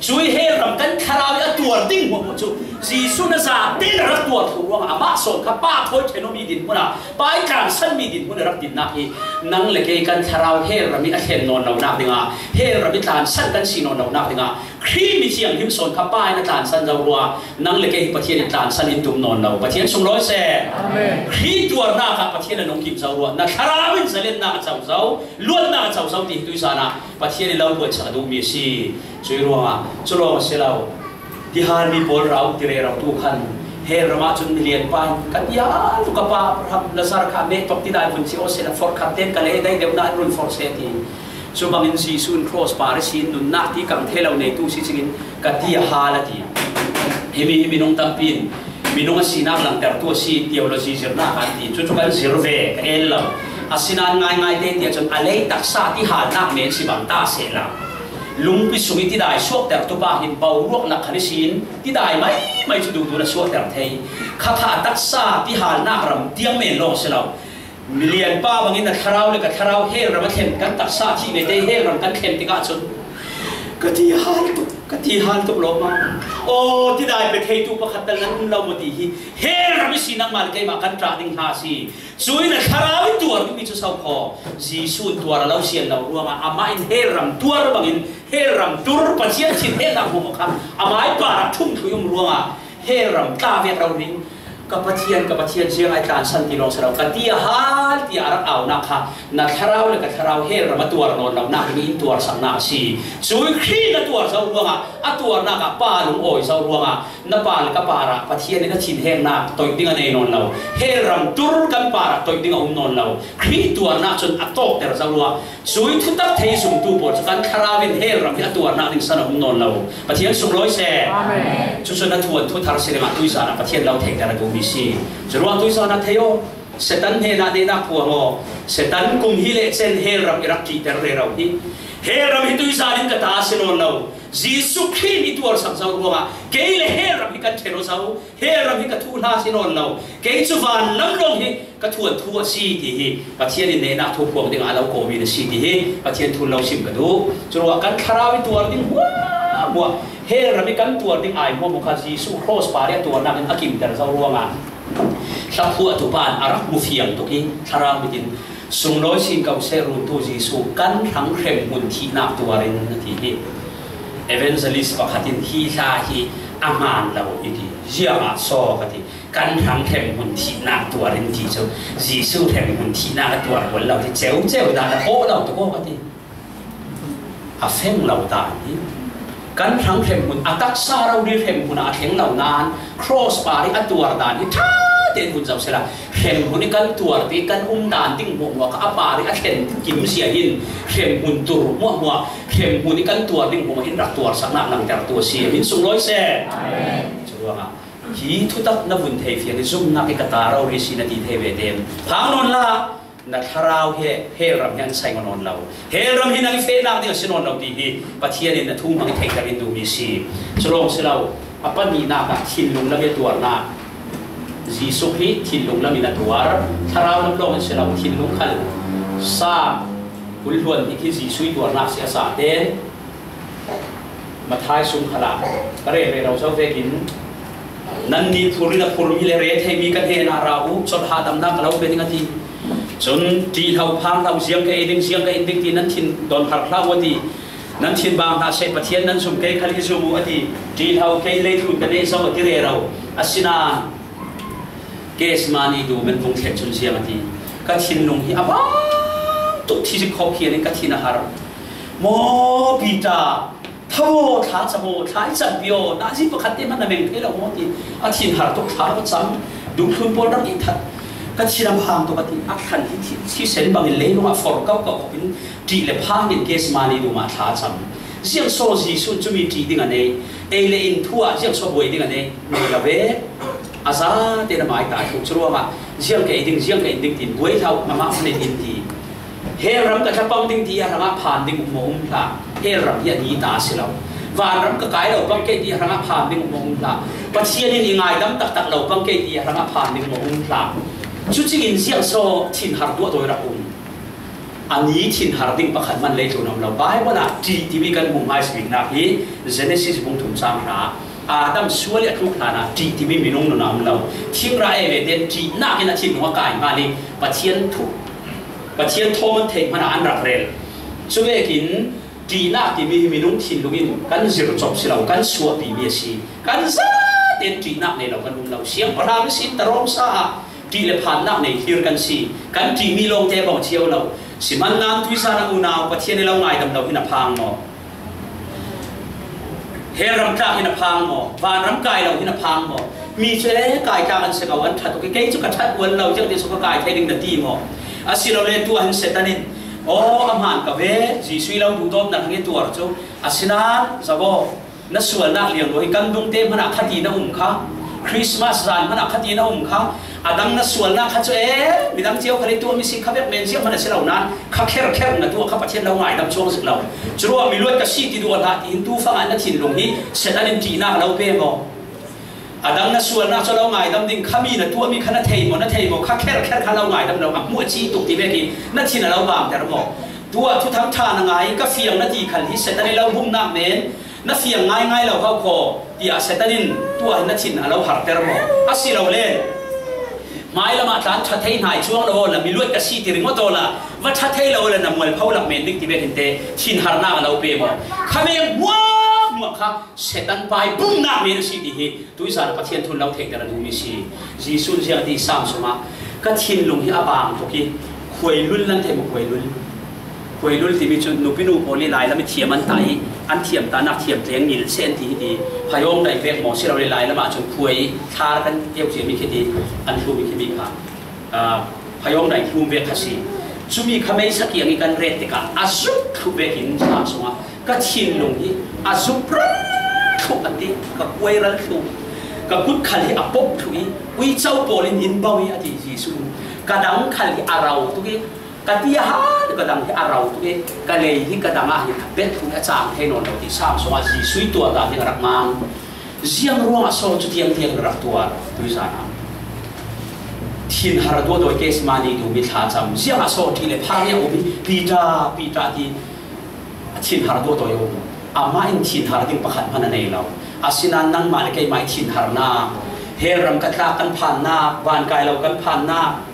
Cui hell ram kan thlarau i a tuar ding hmuahhmuah cu Jesuh na zaten a rak tuar thluh ruangah amah sawn kha pa thawi ṭhen awmi dinhmun ah, pa i tlansanmi dinhmun a rak dinnak hi nang le kei kan thlarau hell ram i a thlen nawn lonak dingah, hell ram i tlansan kan si nawn lonak dingah, Khrih mi thianghlim sawn kha pa in a tlansan zo rua, nang le kei hi Pathian in tlansan in tum nawn lo. Pathian sunglawi seh. Amen. Khrih tuarnak ah Pathian a nung kim zo rua, na thlarau in zalennak a co zo, luatnak a co zo ti hi tuizan ah Pathian in lo buatsak a duhmi a si. Cui ruangah, cu lawng a si lo. Tihalmi pawl ra uh ti rero tu khan, hell ram ah cun milian pa in, "Ka tia lu ka pa Abraham, Lazar kha meh tok ti dai vun ci aw seh, forhkhat tein ka lei dai deuh nain run forh seh," a ti. Cu bangin Jesuh in cross par ihsin nunnak ti kang thei lo neitu si cingin, "Ka ti a hal," a ti. Himi hi minung tampi in minung a sinak langtertu a si, theology zirnak an ti. Cucu kan zir ve, ka el lo. Asinain ngaingai te tia cun a lei taksa tihalnak men si bang ta sehla, lungpi sung i tidai suaktertu pa hin boruak nak khan ihsin tidai maimai cu duhtu na suakter thei. Khakha a taksa tihalnak ram tiang men lawng si lo. Milian pa bangin na thlarau le ka thlarau hell ram a thlen, kan taksa thih ve te hell ram kan thlen tikah cun ka ti hal tuk, ka ti hal tuk lawmah. Aw, tidai pe theitu pakhat tal nan um lo maw ti hi hell ram ihsi nangmah le keimah kan ṭah ding hna a si. Cuih na thlarau i tuar dingmi cu so khaw. Jesuh in tuar a lo sian lo ruangah amah in hell ram tuar bangin hell ram tur Pathian thinhengnak hmuahhmuah kha amah i parah thumthlui um ruangah hell ram tla vek lo ning. Ka Pathian, ka Pathian, ziang ai tlansan ti lawng si lo, ka ti a hal tiah a rak aunak kha na thlarau le ka thlarau hell ram a tuar nawn lonak in tuarsaknak a si. Cuih Khrih na tuar zo ruangah, a tuarnak ah Pa lungawi zo ruangah, na pa le ka parah Pathian in a thinhengnak toih ding a nei nawn lo. Hell ram tur kan parah toih ding a um nawn lo. Khrih tuarnak cun a tawkter zo ruah. Cuih thutak thei zumtu pawl cu kan thlarau in hell ram hi a tuarnak ding san a um nawn lo. Pathian sunglawi seh. Amen. Cucu na thuan thu thar si dingah tuizan ah Pathian lo theihter a duhmi si. Curuang tuizan ah thei aw. Satan hnenah nehnak phuang aw. Satan kum hi le cen hell ram i rak ṭihter rero hi. Hell ram hi tuizan in ka ta a si nawn lo. Jesuh Khrih in i tuarsak zo ruangah kei le hell ram hi kan ṭhen aw zo. Hell ram hi ka thuhla si nawn lo. Kei cu van lam lawng hi ka thuanthu a si ti hi Pathian in nehnak thu phuang dingah a lo kawhmi na si ti hi Pathian thu lo sim ka duh. Curuangah kan thlarau i tuar ding hmuahhmuah, hell ram i kan tuar ding ai hmuahhmuah kha Jesuh cross par i a tuarnak in a kimter zo ruangah hlaphuahtu pa in a rak hmu fiang tuk i thlarau mit in, sunglawi sin ko seh, runtu Jesuh, kan hrang hremhmun thihnak tuar in, a ti hi. Evangelist pakhat in hi hla hi a hmaan lo i ti. Ziangah saw ka ti. Kan hrang hremhmun thihnak tuar in ti cu Jesuh hremhmun thihnak a tuar hual lo hi ceuceu dah na kawh lo tuk aw ka ti. A feng lo ta hi. Kan hrang hremhmun, a taksa rori hremhmun ah a thleng lo nain cross par i a tuar dan hi ṭha tein hun zoh sehla, hremhmun i kan tuar te kan um dan ding hmuahhmuah kha a par i a thlen kim zia hin hremhmun tur hmuahhmuah, hremhmun i kan tuar ding hmuahhmuah in rak tuarsaknak langtertu a si. Min sunglawi seh. Amen. Curuangah hi thutak na vun thei fiang i zumhnak i ka ta rori si na ti thei ve tein phang nawn la. Na thlarau he hell ram hi an saing nawn lo. Hell ram hi nang i fehnak ding a si nawn lo ti hi Pathian in na thu hmang i theihter in duhmi a si. Cu lawng si lo, a pahnihnak ah thinlung lam i tuarnak. Jesuh hi thinlung lam in a tuar, thlarau lam lawng in si lo, thinlung khal sa, kulhluan hi khi Jesuh i tuarnak si a sa te. Matthai sung khalah ka rel rero zo vekin, nannih phur in a phurmi le rethei mi ka hnenah ra u, colh hahdamnak ka lo pe ding a ti. Cun ṭih hlah u, phang hlah u, ziang ka ei ding, ziang ka in ding ti nan thin dawn har hlah u a ti. Nan thinbang hlah seh, Pathian nan zum, kei khal i zum u a ti. Ṭih hlah u, kei leitlun ka neih zo a ti rero. Asinain Gethsemane dum in vung thlet cun ziang a ti. Ka thinlung hi a bang tuk, thi zik khawh khian in ka thin a har. Maw Peter, tha maw, thla cam maw, thla i campi aw, nazi pakhat te hmanh na meng thei lo maw ti. A thin har tuk, thla va cam, dungthlun pawl rak i that. Ka thin a bang tuk a ti, a thlan hi thi, thisen bangin leilung ah for kau kau khawh in ṭih le phang in Gethsemane dum ah thla a cam. Ziang so Jesuh cumi ṭih ding a nei, ei le in thu ah ziang so buai ding a nei, nei lo ve. A za tein a mai ta i thuk cu ruangah, ziang ka ei ding, ziang ka in ding tiin buai hlah u, amah hmanh in ti. Hell ram ka tla pang ding ti a hrangah phan ding maw um hlah. Hell ram hi a ni ta a si lo. Van ram ka kai lo pang kei ti a hrangah phan ding maw um hlah. Pathian in i ngaidam taktak lo pang kei ti a hrangah phan ding maw um hlah. Cucingin ziang so thinhar tuah tawi rak um. A ni thinhar ding pakhat hmanh leitlun a um lo. Bible ah ṭih timi kan hmuh hmaisabiknak hi Genesis bung thum cang hra. Adam sual i a tluk hlanah ṭih timi minung nun a um lo. Thingrang ei ve tein ṭihnak in a thinlung a kai hna i Pathian thu, Pathian thawn theih hmanh ah an rak rel. Cuvekin ṭihnak timi hi minung thinlung in kan zir cop si lo, kan suahpimi a si. Kan zaten ṭihnak nei lo kan um lo. Siangpahrang ihsin tarawngsa ah ṭih le phannak nei thlir kan si. Kan ṭihmi lawngte bang cio lo. Sihmanhlan tuizan a unau Pathian i lo ngaidam lo hi na phang maw? Hell ram tlak hi na phang maw? Vanram kai lo hi na phang maw? Mi cu e kai tlak an si ko, an ṭhat tuk i kei cu ka ṭhat ual lo, ziangtin so ka kai thei ding na ti maw? Asilole tuah hin Satan in, aw, a hmaan ka ve, Jesuh i lo duhdawtnak hi tuar cu, asinain zavo. Na sualnak liangluang hi kan dungte hmanh ah khati na um kha. Christmas zan hmanah khatin a um kha, a dang na sualnak kha cu e, midang cio khal i tuahmi si kha vek men ziah hman a si lo nain kha kherkher na tuah kha Pathian lo ngaidam chuang zik lo. Curuah miluat ka si ti duh hlah tiin tu fangah na thinlung hi Satan in ṭihnak a lo pe maw? A dang na sualnak cu a lo ngaidam ding, khami na tuahmi kha na thei maw, na thei maw, kha kherkher kha lo ngaidam lo, a hmuh a ci tuk ti vekin na thin a lo bangter maw? Tuah thuthang ṭha na ngai, ka fiang na ti khal hi Satan i lo bumnak men, na fiang ngaingai lo hau khaw, tiah Satan in tuah na thin a lo harter maw? A si lo le, hmai lamah tlan ṭha thei hnai cuang lo awla, miluat ka si ti ringawt awla, va ṭha thei lo awla, na mualpho lak men ding ti vekin te thinharnak a lo pe maw? Kha vek hmuahhmuah kha Satan pai bumnak men a si ti hi tuizan Pathian thu lo theihter a duhmi si. Jesuh in ziang a ti Sam sungah, ka thinlung hi a bang tuk i, khuailul nan thei maw, khuailul? Khuailul timi cu nupi nu pawl i Lailam i thiam an ta i, an thiam ta nak thiam tleng ngilh seh an ti hi ti. Phayawng dai vek maw si lo le, Lailam ah cun khuai thar kan keu ciami khi ti, an thlum i khimi kha, aa, phayawng dai thlum vek kha si. Cumi kha meisa kiang i kan ret tikah a zuk thluh vekin Sam sungah, ka thinlung hi a zuk ral thluh a ti, ka kuai ral thluh, ka kut khal hi a pok thluh i, uico pawl in in bau i a ti Jesuh in, ka dang khal hi a rau tuk i, ka ti a hal ka dang hi a rau tuk i, ka lei hi ka dang ah hi a bet tuk i a cang thei nawn lo ti Sam sungah Jesuh i tuar dan ding a rak ngang. Ziang ruangah so cu tiang tiang na rak tuar tuizan ah? Thinhar duahdawi Gethsemane dum i thlacam ziangah so ṭih le phang i a um i Peter, Peter ti a thinhar duahdawi a um. Amah in thinhar ding pakhat hman a nei lo. Asinain nangmah le keimah i thinharnak, hell ram kan tlak kan phannak, van kai lo kan phannak,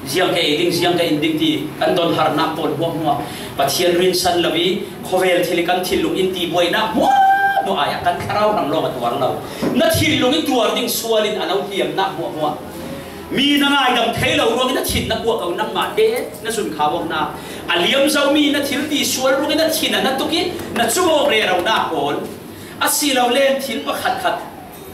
ziang ka ei ding, ziang ka in ding ti kan donharnak pawl hmuahhmuah, Pathian rinsan lo i khawvel thil i kan thinlung in ti buainak hmuahhmuah ai ah kan thlarau hrang lawng a tuar lo. Na thinlung i tuar ding sual in a lo hliamnak hmuahhmuah, mi na ngaidam thei lo ruangin na thin na kuah ko, nangmah te na zun kha awknak, a liam zomi na thil ti sual ruangin na thin a na tuk i na cum awk reronak pawl, a si lo len thil pakhat khat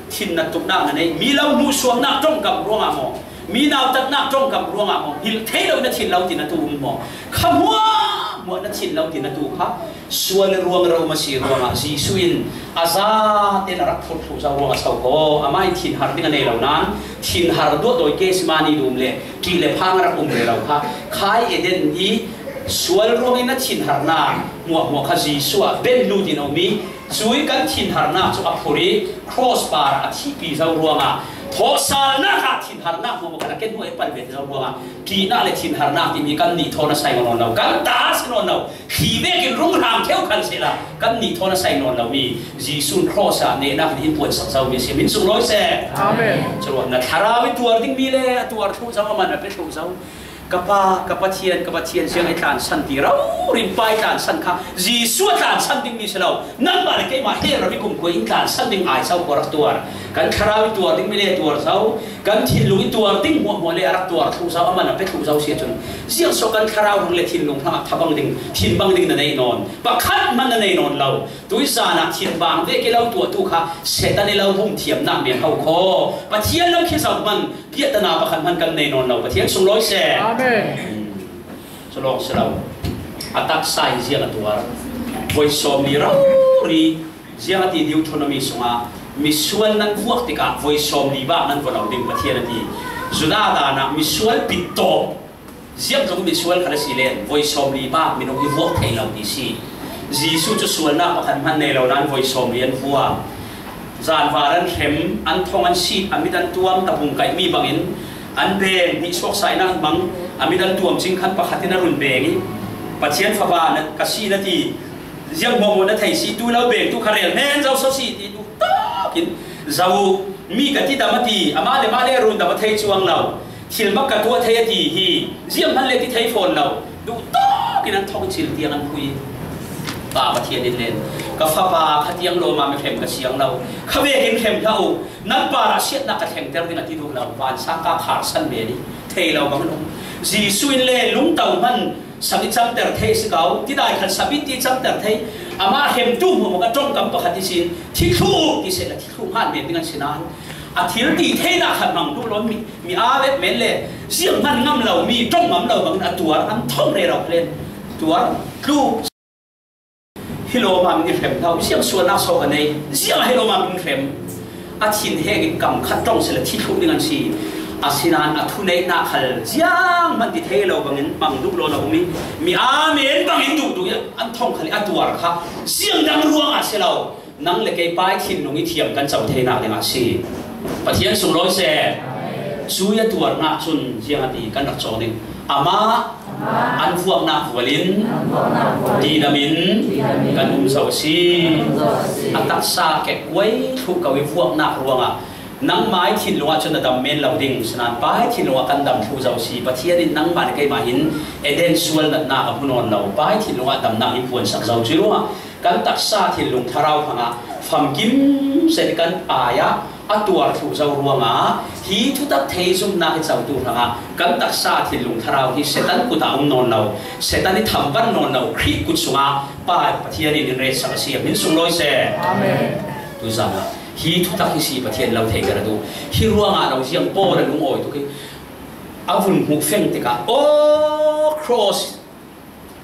thin na tuknak na nei, mi lo hmuhsuamnak ṭongkam ruangah maw, mi nautatnak ṭongkam ruangah maw, hngilh thei lo na thin lo ti na tu um maw? Kha hmuahhmuah na thin lo ti na tu kha sual ruang ro ma si ruangah Jesuh in a zate na rak phurh thluh zo ruangah so ko, amah in thinhar ding a nei lo nain thinhar duahdawi Gethsemane dum le ṭih le phang a rak um rero kha, khai Eden i sual ruangin na thinharnak hmuahhmuah kha Jesuh ah ben lut in a um i, cui kan thinharnak cu a phurh i, cross par ah a thihpi zo ruangah, thawhsalnak ah thinharnak hmuahhmuah kan a ken hmuah i pal ve zo ruangah, ṭihnak le thinharnak timi kan nih thawn a sai nawn lo, kan ta a si nawn lo, thli vekin rung hram theu khan sehla kan nih thawn a sai nawn lomi Jesuh in cross ah nehnak in in puansak zomi a si, min sunglawi seh. Amen. Curuah na thlarau i tuar dingmi le a tuar thluh zo, a man a pe thluh zo. Ka Pa, ka Pathian, ka Pathian, ziang i tlansan ti rori in Pa i tlansan kha Jesuh a tlansan dingmi si lo. Nangmah le keimah hell ram i kumkhua in tlansan ding ai so kua rak tuar? Kan thlarau i tuar dingmi le tuar zo, kan thinlung i tuar ding hmuahhmuah le a rak tuar thluh zo, a man a pe thluh zo si ahcun, ziang so kan thlarau hrang le thinlung hrangah tha bang ding, thin bang ding na nei nawn? Pakhat hman na nei nawn lo. Tuizan ah thin bang vek i lo tuahtu kha Satan i lo bumthiamnak men ho kho. Pathian lam khi zoh hman, biahtana pakhat hman kan nei nawn lo. Pathian sunglawi seh. Amen. Cu lawng si lo. A taksa hi ziang a tuar? Voi sawmli rori, ziang a ti, Deuteronomy sungah misual nan vuak tikah voi sawmli bak nan vua lo ding Pathian a ti. Judah dan ah misual pittawp ziangtluk misual khat a si len voi sawmli bak minung i vuak thei lo ti si. Jesuh cu sualnak pakhat hman nei lo nain voi sawmli an vuak. Zanvar an hrem, an thong an sit, a mit an tuam, tabung kaihmi bangin an beng, hnihsuak sainak an hmang, a mit an tuam cing khan pakhat in a run beng i, Pathian Fapa na, ka si na ti, ziang hmuahhmuah na thei si, tu lo beng tu kha rel hnen zo so si ti, tu takin zo, mi ka ti dam a ti, amah le mah le run dam a thei cuang lo. Thil mak ka tuah thei a ti hi, ziang hman le ti thei fawn lo. Duh tawk in an thawk i cil tiang an phui. Pa Pathian in len, ka fapa, kha tiang lawmam i hrem ka siang lo. Kha vekin hrem hlah u. Nan parah siatnak ka thlengter ding a ti duh lo. Vansang ka kharsan men i thei lo bang an um. Jesuh in le lungto hman, sam i camter thei a si ko. Tidai khat sabit ti camter thei. Amah hremtu hmuahhmuah ka ṭongkam pakhat ihsin thi thluh ti sehla thi thluh hman men ding an si nain, a thil ti theinak khat hmang duh lo mi, mi aa let men le ziang hman ngam lo mi, ṭong ngam lo bangin a tuar an thawng rero len tuar tlu. Hi lawmam in i hrem hlah u, ziang sualnak so ka nei, ziang hi lawmam in hrem. A thinhengin kam khat ṭong sela thi thluh ding an si. Asinain a thuneihna khal zianghman ti thei lo bangin mang duh lo na um i, mi amen bangin duhduh i an thong khal i a tuar kha ziang dang ruangah si lo, nang le kei Pai thinlung i thiam kan co theinak dingah si. Pathian sunglawi se. Cui a tuarnak cun ziang a ti kan rak caw ding. Amah an vuaknak vualin didamin kan um zo a si. A taksa kekkuai thluh ko i vuaknak ruangah nangmah i thinlung ah cun na dam men lo ding. Sinain Pai thinlung ah kan dam thluh zo a si. Pathian in nangmah le keimah hin Eden sual natnak a hmu nawn lo. Pai thinlung ah damnak in puansak zo. Cui ruangah kan taksa thinlung thlarau hrangah famkim zet i kan ai ah a tuar thluh zo ruangah hi thutak thei zumnak i cotu hrangah kan taksa thinlung thlarau hi Satan kut ah um nawn lo, Satan i thamvan nawn lo, Khrih kut sungah Pa Pathian in in retsak a si. A hmin sunglawi se. Amen. Tuzan ah hi thutak hi si Pathian lo thei ka rat uh. Hi ruangah lo ziang Paul a lungawi tuk i a vun hmuh feng tikah, "Oh, cross,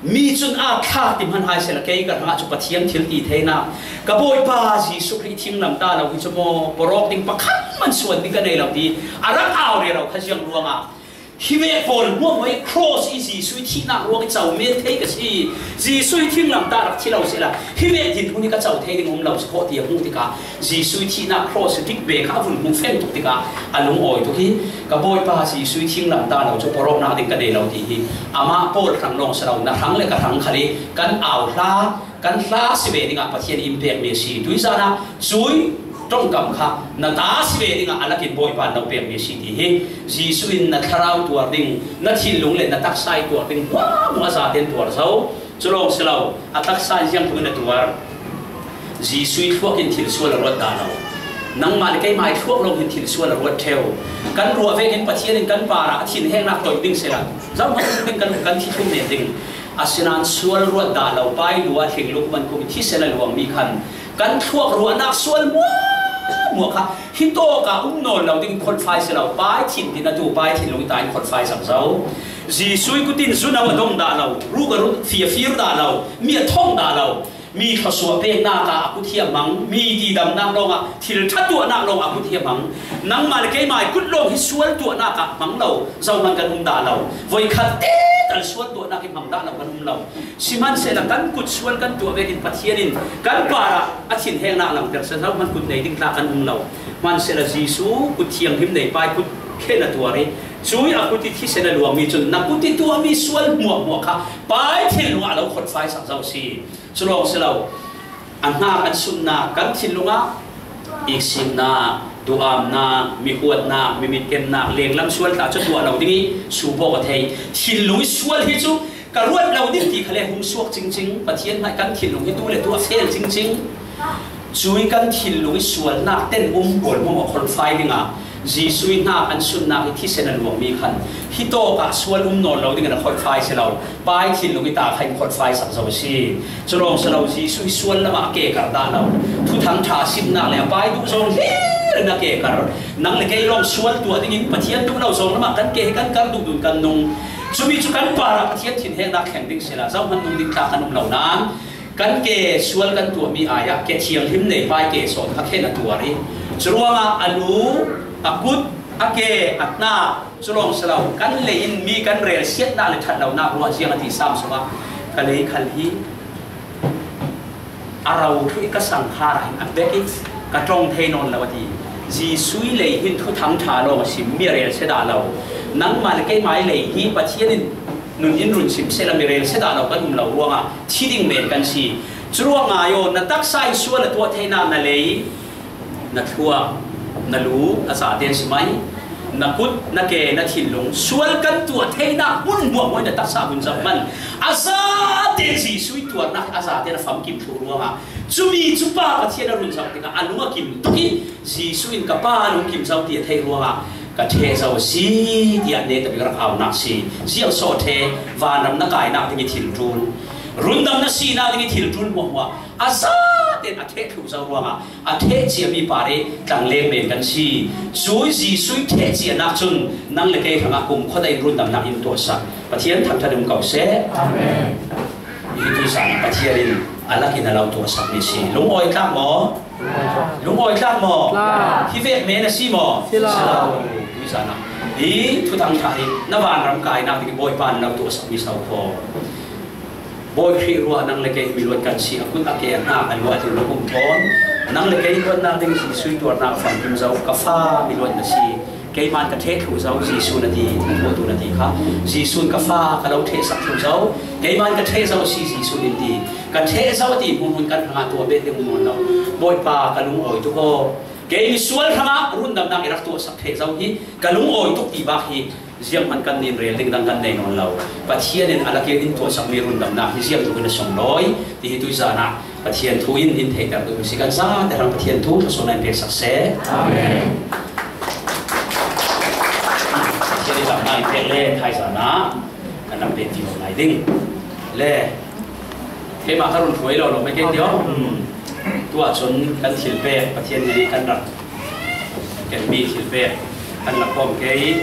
mi cun aa thlak ti hman hai sehla, kei ka hrangah cu Pathian thil ti theinak, ka Bawipa Jesuh Khrih thinglam ta lo hi cu maw, pawrawk ding pakhat hman suan ding ka nei lo," ti a rak au rero kha ziang ruangah, "Hi vek pawl hmuahhmuah i cross i Jesuh i thihnak ruang i co men thei ka si. Jesuh i thinglam ta rak thi lo sehla, hi vek dinhmun i ka co thei ding um lo si khawh," ti a hmuh tikah, Jesuh i thihnak cross dik ve kha a vun hmuh feng tuk tikah a lungawi tuk hi. "Ka Bawipa Jesuh i thinglam ta lo cu pawrawknak ding ka nei lo," ti hi. Amah Paul hrang lawng si lo, na hrang le ka hrang khal i kan au hla, kan hla si ve dingah Pathian in pekmi a si. Tuizan ah cui ṭongkam kha na ta si ve dingah a lakin Bawipa in lo pekmi a si ti hi. Jesuh in na thlarau tuar ding, na thinlung le na taksa i tuar ding hmuahhmuah a zaten tuar zo. Cu lawng si lo, a taksa in ziang thluh in a tuar. Jesuh i thluak in thil sual a ruat dah lo. Nangmah le keimah i thluak lawng hin thil sual a ruat ṭheu. Kan ruah vekin Pathian in kan parah a thinhengnak toih ding sehla, zohhmanh ding kan, kan thi thum men ding. Asinain sual ruat dah lo, Pai lu ah thinlung man kum i thisen a luangmi khan kan thluak ruahnak sual hmuahhmuah kha hi tawk ah um nawn lo ding kholhfai si lo, Pai thin tin a tu, Pai thinlung i ta in kholhfai sak zo. Jesuh i kut in zunau a dong dah lo, ruk a rut fiafir dah lo, mi a thong dah lo, mi thluasuah peknak ah a kut hi a hmang, mi tidamnak lawngah, thil ṭha tuahnak lawngah a kut hi a hmang. Nangmah le keimah i kut lawng hi sual tuahnak ah hmang lo, zohhmanh kan um dah lo. Voikhat te tal sual tuahnak hi hmang dah lo kan um lo. Sihmanhsehla kan kut sual kan tuah vekin Pathian in kan parah a thinhengnak langter sehla, zohhmanh kut nei ding tla kan um lo. Hmanhsehla Jesuh kut thianghlim nei Pai kut khen a tuar i, cui a kut i thisen a luangmi cun na kut i tuahmi sual hmuahhmuah kha Pai thinlung ah a lo kholhfai sak zo a si. Cu lawng si lo, a hna kan sunnak, kan thinlung ah iksiknak, duhamnak, mihuatnak, mimitkennak, lenglam sual tla cu tuah lo ding i, subaw ka thei. Thinlung i sual hi cu ka ruat lo ding ti kha le hung suak cingcing, Pathian hmai kan thinlung hi tu le tu a fel cingcing. Cui kan thinlung i sualnak ten um pawl hmang a kholhfai dingah Jesuh i hna kan sunnak i thisen a luangmi khan hi tawk ah sual um nawn lo dingin a kholhfai si lo. Pai thinlung i ta kha in kholhfai sak zo a si. Cu lawng si lo, Jesuh hi sual lamah a ke kar dah lo. Thuthang ṭha simnak le a Pai duh zawng hlir in a ke kar. Nang le kei lawng sual tuah dingin Pathian duh lo zawng lamah kan ke hi kan kar duh dun kan nung. Cumi cu kan parah Pathian thinhengnak thleng ding sila, zohhmanh nung ding tla kan um lo nain, kan ke sual kan tuahmi ai ah ke thianghlim nei Pai ke sawt a khen a tuar i, curuangah a lu, a kut, a ke, a hna, cu lawng si lo, kan lei in mi kan relsiatnak le ṭhat lonak ruah ziang a ti Sam sungah, "Ka lei khal hi a ro thluh i ka sangkhar ah hin a bek i ka ṭong thei nawn lo," a ti. Jesuh i lei hin thuthang ṭha lawng a sim, mi a relsia dah lo. Nangmah le keimah i lei hi Pathian in nun in run sim sehla mi relsia dah lo kan um lo ruangah thi ding men kan si. Curuangah ngai aw, na taksa in sual a tuah theinak na lei, na thluak, na lu a zaten si mai, na kut, na ke, na thinlung, sual kan tuah theinak hmun hmuahhmuah in na taksa hun zoh hmanh. A zaten Jesuh i tuarnak a zaten a famkim thluh ruangah cumi cu Pa Pathian a run zoh tikah a lung a kim tuk i, Jesuh in ka Pa lungkim zo ti a theih ruangah ka ṭheh zo a si, tiah neta bik rak aunak si. Ziang sawh ṭhe, vanram na kainak ding i thil ṭul, rundam na sinak ding i thil ṭul hmuahhmuah a zaten a ṭheh thluh zo ruangah a ṭheh ciami par i tlangleng men kan si. Cui Jesuh i ṭheh cianak cun nang le kei hrangah kumkhua in rundamnak in tuahsak. Pathian thangṭhat um ko seh. Amen. Hi tu zan Pathian in a lakin a lo tuahsak mi si. Lungawi tlak maw? Lungawi tlak maw? Tlak. Hi vek men a si maw? Si lo. Si lo. Tuizan ah hi thuthang ṭha hi na vanram kainak ding Bawipa na lo tuahsak mi so khaw. Bawi Khrih ruah nang le kei mi luat kan si, a kut a ke a hnak a luat in na kum thawn. Nang le kei luatnak ding Jesuh tuarnak a famkim zo, ka fa mi luat na si. Keiman ka ṭheh thluh zo Jesuh na ti, na tuahtu na ti kha. Jesuh in ka fa ka lo ṭhehsak thluh zo. Keiman ka ṭheh zo a si Jesuh in ti. Ka ṭheh zo a ti hmunhmun kan hrangah tuah bet ding hmun lo. Bawipa ka lungawi tuk aw. Kei misual hrangah rundamnak i rak tuahsak ṭheh zo hi ka lungawi tuk ti bak hi. Zianghman kan nin rel ding dang kan nei nawn lo. Pathian in a lakin in tuahsakmi rundamnak hi ziang tuk in a sunglawi ti hi tuizan ah Pathian thu in in theihter duh si kan zate hrang Pathian thu thluasuahna in peksak seh. Amen. Pathian in damna in pek le thaizan ah kan lam pek ti lo lai ding. Le keimah ka run hruai lo lo mai kei tio. Tuah cun kan thil pek Pathian nih kan rak kenmi thil pek kan rak pom kei.